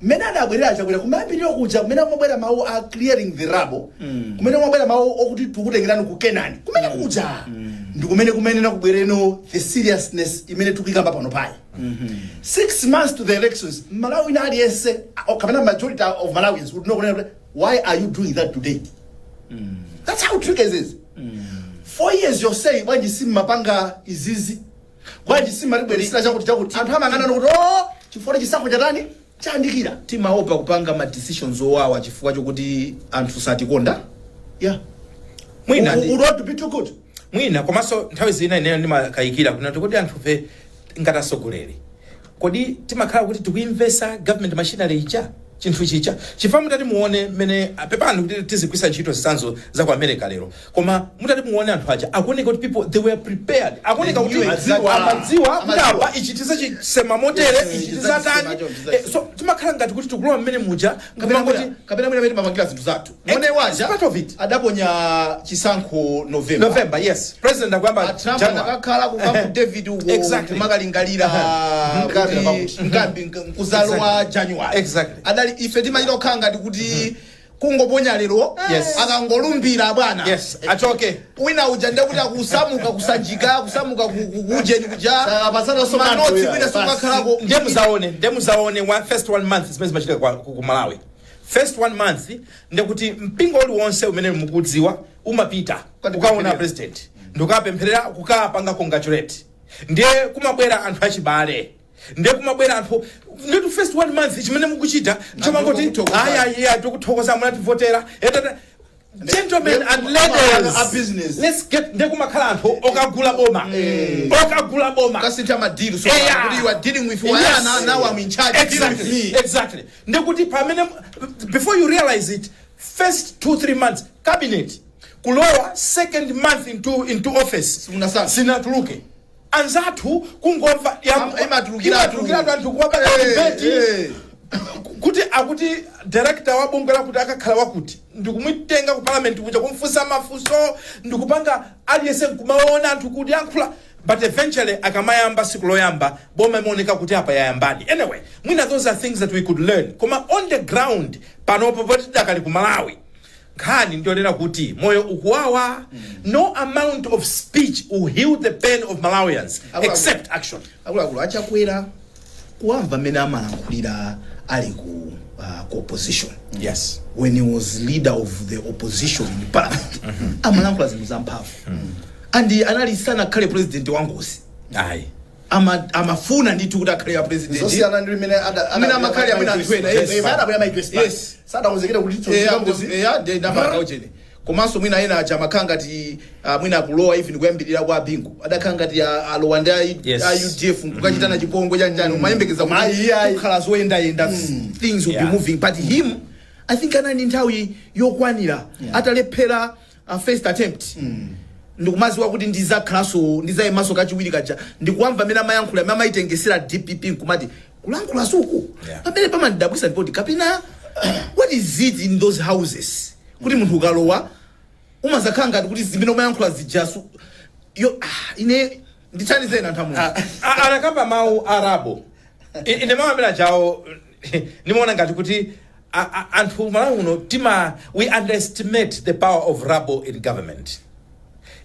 [SPEAKER 3] Mmene adabwerera Achakwera kumayambiriro kuja, kumene kumabwera mawu a clearing the rubble, kumene kumabwera mawu okuti tikutengerani ku Kenani, kumene kuja ndi kumene kumene nakubwereno the seriousness imene tikuyikamba pano payi. 6 months to the elections, Malawi ina aliyense kapena majority of Malawians would know kunena kuti, why are you doing that today? That's how tricky it is. 4 years you're saying, bwanji simmapanga izizi, bwanji simmalibweresera chakuti chakuti? Anthu amang'ana kuti, oh, chifukwa chisankho chatani, chayandikira.
[SPEAKER 2] Timaopa kupanga ma decisions owawa chifukwa chokuti anthu satikonda.
[SPEAKER 1] Mwina
[SPEAKER 3] Would want to be too good.
[SPEAKER 1] Mwina komanso nthawi zina ineyo ndimakayikira kunena kuti kodi anthufe ngati atsogoleri, kodi timakhala kuti tikuimvesa government machinery ija chinthu chicha? Chifukwa mutati muone mmene, pepani kuti tizigwisa ntchito zitsanzo za ku America lero, koma mutati muone anthu aja akuoneka kuti people, they were prepared, akuoneka kuti
[SPEAKER 2] They knew exactly.
[SPEAKER 1] amadziwa kuti
[SPEAKER 2] Amadziwa.
[SPEAKER 1] apa ichi tizachisema motere, ichi tizatani. So timakhala ngati kuti tikulowa mmene muja
[SPEAKER 2] kapena
[SPEAKER 1] nkumangoti
[SPEAKER 2] kapena mwina amene timapangira zinthu zathu. Mone
[SPEAKER 1] It's
[SPEAKER 2] waja
[SPEAKER 1] part of it.
[SPEAKER 2] adaponya chisankho November.
[SPEAKER 1] November, yes. President akuyamba
[SPEAKER 2] A Trump
[SPEAKER 1] January.
[SPEAKER 2] anakakhala ku Camp David uko kumakalingalira
[SPEAKER 3] Nkambi
[SPEAKER 2] kuti
[SPEAKER 3] pakuti.
[SPEAKER 2] nkambi nkuzalowa January. Adali ife timachita kukhala ngati kuti kungoponya lero, akangolumbira bwana,
[SPEAKER 1] Yes, achoke.
[SPEAKER 2] Wina uja ndekuti akusamuka kusanjika, kusamuka kujeni kuja.
[SPEAKER 3] Sakapasana so
[SPEAKER 2] manotsi
[SPEAKER 3] kanthu,
[SPEAKER 2] mwina
[SPEAKER 3] yeah,
[SPEAKER 2] sumakhalako.
[SPEAKER 1] Ndiye muzaone one, first one month zimene zimachitika ku Malawi. First one month ndekuti mpingo uliwonse umene mukudziwa umapita kukaona president ndikukapempherera, kukapanga congratulate. Ndiye kumabwera anthu achibale, ndiye kumabwera anthu. Nditu first one month chimene mukuchita chomangoti
[SPEAKER 2] Tikuthokoza.
[SPEAKER 1] aya iya, tikuthokoza munativotera. Etata, gentlemen and ladies,
[SPEAKER 3] A business.
[SPEAKER 1] let's get. Ndiye kumakhala anthu okagula boma, okagula boma.
[SPEAKER 2] Kasintha ma deal, so kuti you are dealing with Wayana, now I'm in charge, deal with me.
[SPEAKER 1] Exactly. Ndekuti pamene, before you realize it, first 2-3 months cabinet Kulowa second month into office,
[SPEAKER 2] Simunasankhe.
[SPEAKER 1] sinatuluke. Anzathu kungomva
[SPEAKER 2] Imatulukiratu.
[SPEAKER 1] Imatulukiratu, anthu kuwapanga debate kuti akuti director wa bungwe lakuti akakhala wakuti, ndikumutenga ku parliament kuja, kumfunsa mafunso, ndikupanga aliyense nkumaona anthu kuti yankhula. But eventually akamayamba siku loyamba, boma imaoneka kuti apa yayambadi. Anyway, mwina those are things that we could learn. Koma on the ground panopo, poti tidakali ku Malawi, nkhani ndionera kuti moyo ukuwawa. No amount of speech will heal the pain of Malawians except action.
[SPEAKER 2] Akuluakulu, aChakwera kuwamva mmene amalankhulira ali ku opposition, when he was leader of the opposition in parliament, amalankhula zinthu zamphamvu, and anali sanakhale president wangozi.
[SPEAKER 1] Ayi.
[SPEAKER 2] Amafuna ndithu kuti akhale ya president.
[SPEAKER 3] Zosiyana ndi limene
[SPEAKER 2] Amene amakhalira mwina anthu ena, yes.
[SPEAKER 3] Adabwera Mai Joyce. Sadakonzekera kuti ngozi.
[SPEAKER 2] Ndamaka komanso mwina ena aja amakhala ngati mwina akulowa, even kuyambirira kwa Bingu adakhala ngati alowa ndi a UDF nkukachitana chipongwe chanjani, umayembekeza kuti
[SPEAKER 3] Ayi, ayi.
[SPEAKER 2] kukhala zoyendayenda, things will be moving. But him, I think anali nthawi yokwanira atalephera first attempt, ndikumaziwa kuti ndizakhalanso, ndizayimanso kachiwiri kaja, ndikuwamva amene amayankhula, amene amayitengesera DPP, nkumati kulankhula suku pamene pamandidabwisa ndipoti kapena what is it in those houses kuti munthu ukalowa umazakhala ngati kuti zimene umayankhula zijasu yo. Ine ndithandizeni, anthu amuno.
[SPEAKER 1] Anakamba mawu arabo. Ine mawu amene ajawo nimaona ngati kuti anthu Malawi uno tima we underestimate the power of rabble in government.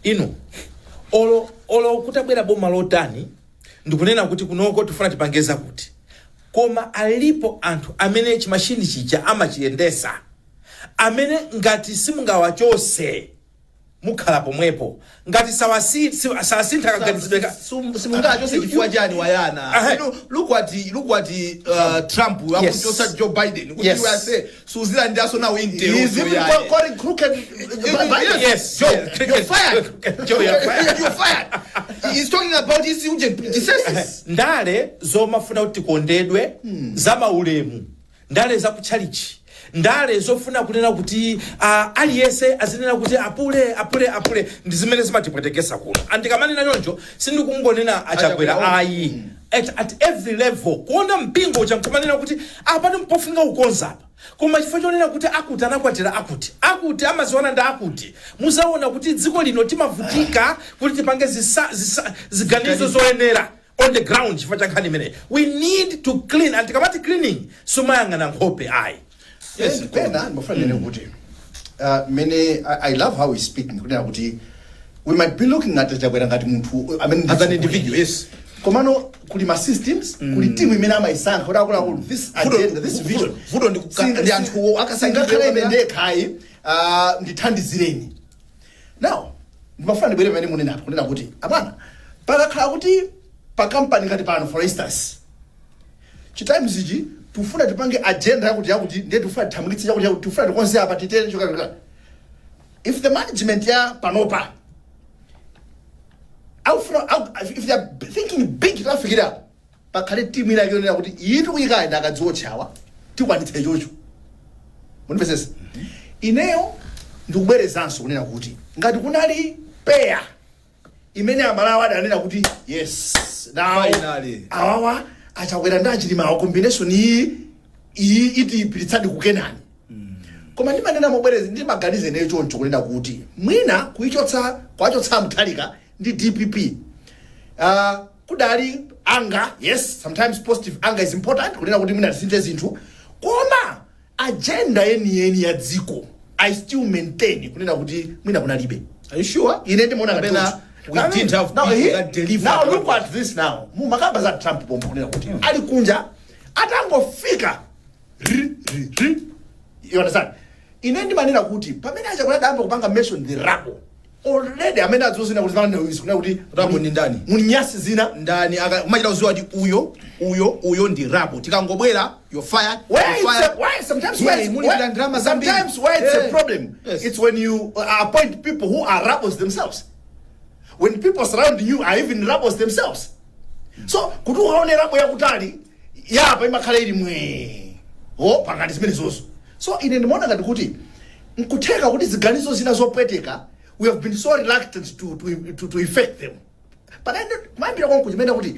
[SPEAKER 1] Inu, olo kutabwera boma lotani ndikunena kuti kunoko tifuna tipangeza kuti, koma alipo anthu amene chimashini chija amachiyendesa, amene ngati simungawachose mukhala pomwepo, ngati sawasintha kaganizidwe ka
[SPEAKER 2] Simungachose chifukwa chani wayana? Look at Trump akuchosa Joe Biden kuti iwe ase suzilandiranso nawo intel.
[SPEAKER 3] He's even calling crooked Biden.
[SPEAKER 2] Yes, Joe, you're fired.
[SPEAKER 1] Joe, you're fired.
[SPEAKER 2] You're fired. He's talking about his urgent predecessors.
[SPEAKER 1] Ndale zomafuna kuti tikondedwe, za maulemu, ndale zakutchalichi, ndale zofuna kunena kuti aliyense azinena kuti apule, apule, apule, ndi zimene zimatipwetekesa kuno. Andikamanena choncho, sindikungonena aChakwera.
[SPEAKER 2] Achakwera.
[SPEAKER 1] Ayi, at every level, kuona mpingo ucha nkumanena kuti apano mpofunika kukonza apa, koma chifukwa chonena kuti akuti anakwatira akuti, akuti amaziwana ndi akuti, muzaona kuti dziko lino timavutika kuti tipange ziganizo zoyenera on the ground chifukwa cha nkhani imeneyi. We need to clean, and tikamati cleaning, sumayang'ana nkhope ayi.
[SPEAKER 3] Yes, pena ndimafuna nene kuti mene I love how he's speaking, kunena kuti we might be looking at Chakwera ngati munthu amene
[SPEAKER 2] As an individual, yes.
[SPEAKER 3] Komano kuli ma systems, kuli team imene amayisankha kuti akuluakulu, this agenda, this vision,
[SPEAKER 2] Vuto ndi anthuwo akasankhidwe.
[SPEAKER 3] Singakhale ine ndekhayi, ndithandizireni. Now ndimafuna ndibwere pamene munenapo, kunena kuti abwana, pakakhala kuti pa kampani ngati pano, for instance, chiTimes ichi, tifuna tipange agenda yakuti yakuti, ndiye tifuna tithamangitse chakuti yakuti, tifuna tikonze apa, titere chokachokaka. If the management ya panopa aufuna, if they are thinking big, tafikira pakhale timu ina yonena kuti iyi tikuyikaya ndakadziwotchawa, tikwanitse chocho. Mundipesesa? Ineyo ndikubwerezanso kunena kuti ngati kunali peya imene Amalawi adanena kuti yes, now
[SPEAKER 2] Finally.
[SPEAKER 3] awawa aChakwera ndi aChilima, combination iyi, iyi itipiritsadi kukenani. Koma ndimanena mobwereza, ndimaganiza ineyo choncho, kunena kuti mwina kuichotsa, kwachotsa Mutharika ndi DPP, kudali anger. Yes, sometimes positive anger is important, kunena kuti mwina tisinthe zinthu, koma agenda yeniyeni ya dziko, I still maintain kunena kuti mwina kunalibe.
[SPEAKER 2] Are you sure?
[SPEAKER 3] Ine ndimaona ngati
[SPEAKER 2] Kapena
[SPEAKER 3] choncho.
[SPEAKER 2] we didn't have
[SPEAKER 3] Now,
[SPEAKER 2] people that delivered.
[SPEAKER 3] Now look at this now. Mumakamba za Trump pompo, kunena kuti ali kunja, atangofika ri ri ri, you understand? Ine ndimanena kuti pamene aChakwera adayamba kupanga mention the rubble already, amene adzozina kuti pamene kunena kuti
[SPEAKER 2] Rubble ndi ndani?
[SPEAKER 3] Muli nyasi zina.
[SPEAKER 2] Ndani umachita kuziwa kuti uyo, uyo, uyo ndi rubble, tikangobwera you're fired.
[SPEAKER 3] Where
[SPEAKER 2] you're
[SPEAKER 3] it's
[SPEAKER 2] fired.
[SPEAKER 3] a, why sometimes
[SPEAKER 2] Yeah,
[SPEAKER 3] where,
[SPEAKER 2] muli
[SPEAKER 3] where,
[SPEAKER 2] ndalama zambiri.
[SPEAKER 3] sometimes where it's a problem, it's when you appoint people who are rebels themselves, when people surrounding you are even rebels themselves. So kuti ukaone rubble yakutali, yapa imakhala ili mwe o pakati zimene zozo. So ine ndimaona ngati kuti Nkutheka kuti ziganizo zina zopweteka, we have been so reluctant to effect them. But kumayambira konku chimene kuti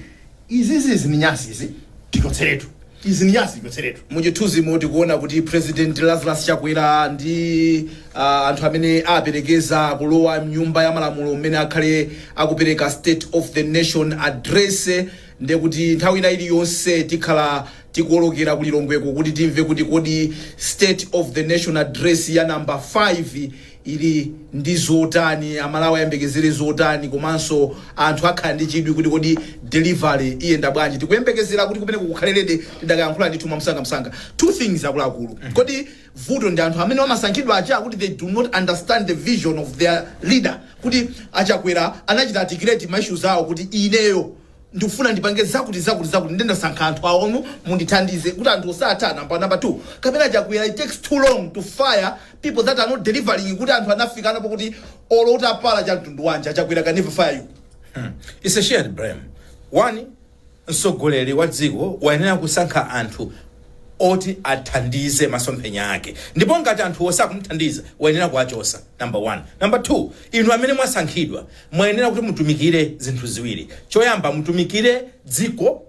[SPEAKER 3] izizi ni nyasi, izi tichotseretu, izi ni nyasi, tichotseretu.
[SPEAKER 2] Muchithunzimo tikuona kuti President Lazarus Chakwera ndi anthu amene aperekeza kulowa mnyumba ya malamulo mmene akhale akupereka State of the Nation Address. Ndiye kuti nthawi ina iliyonse tikhala tikuolokera kulilongweko kuti timve kuti kodi State of the Nation Address ya namba 5 ili ndi zotani, Amalawi ayembekezere zotani, komanso anthu akhala ndi chidwi kuti kodi delivery iyenda bwanji. Tikuyembekezera kuti kumene kukhalelede tidakayankhula ndithu mwamsangamsanga. Two things, akuluakulu. Kodi vuto ndi anthu amene amasankhidwa aja, kuti they do not understand the vision of their leader, kuti Achakwera anachita articulate ma issues awo kuti ineyo ndikufuna ndipange zakuti, zakuti, zakuti, ndendasankha anthu awomo mundithandize kuti anthu osatha? Number two, kapena Chakwera, it takes too long to fire people that are not delivering, kuti anthu anafika anapo kuti olo utapala cha mtundu wanja, Chakwera can never fire you?
[SPEAKER 1] It's a shared blame. One, mtsogoleri wa dziko wayenera kusankha anthu oti athandize masomphenya ake, ndipo ngati anthu osakumthandiza, wayenera kuwachosa, number one. Number two, inu amene mwasankhidwa mwayenera kuti mutumikire zinthu ziwiri. Choyamba, mutumikire dziko,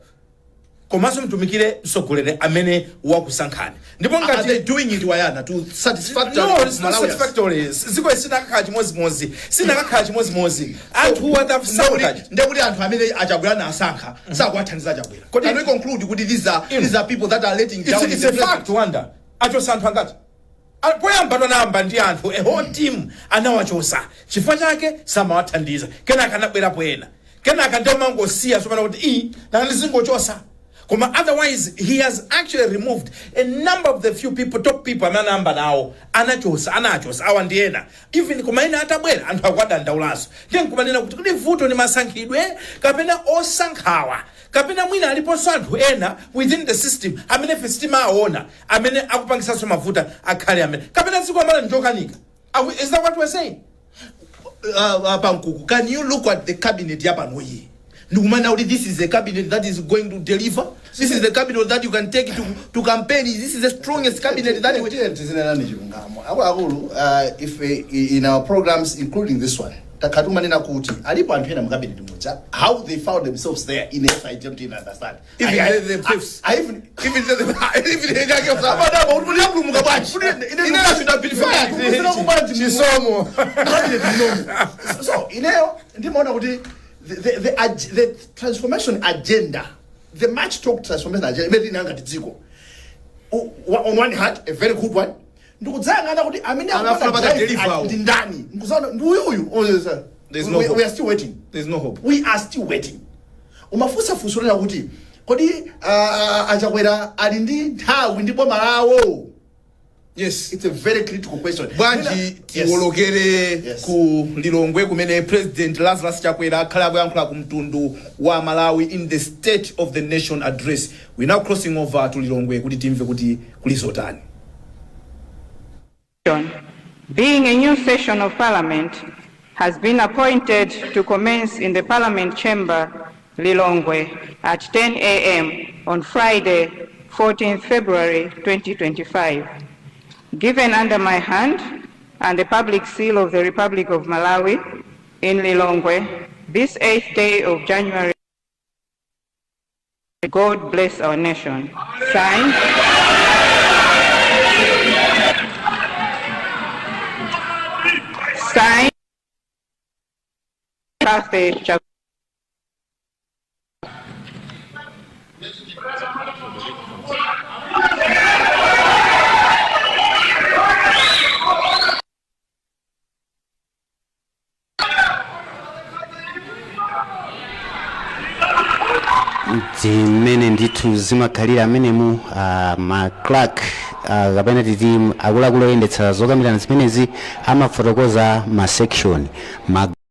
[SPEAKER 1] komanso mutumikire mtsogoleri amene wakusankhani. Ndipo
[SPEAKER 2] Are
[SPEAKER 1] ngati
[SPEAKER 2] they doing it, Wayana, to satisfactory
[SPEAKER 1] No, it's not
[SPEAKER 2] Malawians?
[SPEAKER 1] satisfactory. Dziko sinakakhala chimozimozi, sinakakhala chimozimozi. Anthu adasankha
[SPEAKER 2] Ndekuti anthu amene Achakwera nasankha sakuwathandiza Achakwera. Can we conclude kuti these are people that are letting down
[SPEAKER 1] It's
[SPEAKER 2] the
[SPEAKER 1] a
[SPEAKER 2] president?
[SPEAKER 1] fact, Wanda. Achosa anthu angati? Poyamba tanayamba ndi anthu, a whole team anawachosa chifukwa chake samawathandiza. Kenaka anabwerapo ena, kenaka ndiye umangosiya sopana kuti iyi nanga ndizingochosa. Koma otherwise he has actually removed a number of the few people, top people amene anayamba nawo, anachosa, anachosa awa ndi ena even. Koma ena atabwera, anthu akuwadandaulanso. Ndiye nkumanena kuti kuti vuto ndi masankhidwe kapena osankhawa, kapena mwina aliponso anthu ena within the system amene ife sitimawaona, amene akupangisanso mavuta akhale amene, kapena dziko amala njokanika. Is that what we're saying?
[SPEAKER 2] Pankuku, can you look at the cabinet yapanoyi ndikumana kuti this is a cabinet that is going to deliver? This is the cabinet that you can take to campaign? This is the strongest cabinet that we
[SPEAKER 3] Tiye tizinenani chilungamo, akuluakulu. If in our programs, including this one, takhala timanena kuti alipo anthu ena mu cabinet muja, how they found themselves there in I don't even understand.
[SPEAKER 2] Even they themselves.
[SPEAKER 3] I even
[SPEAKER 2] Even the
[SPEAKER 3] Amadaba kuti munapulumuka bwanji?
[SPEAKER 2] Ine should have been fired.
[SPEAKER 1] Chisomo.
[SPEAKER 3] Cabinet munomu. So ineyo ndimaona kuti the transformation agenda, the much talked transformation agenda imene tinanga dziko, on one hand a very good one, ndikudzayang'ana kuti amene
[SPEAKER 2] Anafuna
[SPEAKER 3] akupanga
[SPEAKER 2] paka
[SPEAKER 3] drive
[SPEAKER 2] deliver awo.
[SPEAKER 3] ndi ndani, ndikuzaona ndi uyuyu. Oh, yes, sir.
[SPEAKER 2] There's no
[SPEAKER 3] We,
[SPEAKER 2] hope.
[SPEAKER 3] we are still waiting.
[SPEAKER 2] There's no hope.
[SPEAKER 3] We are still waiting. Umafunsa funso lena kuti kodi Achakwera ali ndi nthawi ndi boma lawo? It's a very critical question.
[SPEAKER 2] Bwanji
[SPEAKER 3] Yes.
[SPEAKER 2] tiwolokere
[SPEAKER 3] Yes.
[SPEAKER 2] ku Lilongwe kumene President Lazarus Chakwera akhale akuyankhula ku mtundu wa Malawi in the State of the Nation Address. We now crossing over to Lilongwe kuti timve kuti kuli zotani.
[SPEAKER 5] Being a new session of Parliament, has been appointed to commence in the Parliament Chamber, Lilongwe, at 10 a.m. on Friday, 14th February 2025. Given under my hand and the public seal of the Republic of Malawi in Lilongwe, this 8th day of January. God bless our nation. Signed, signed, Kathy Chakwera.
[SPEAKER 12] Zimene ndithu zimakhalira amenemu, ma clerk, kapena titi akuluakulu oyendetsa zokambirana zimenezi, amafotokoza ma section, ma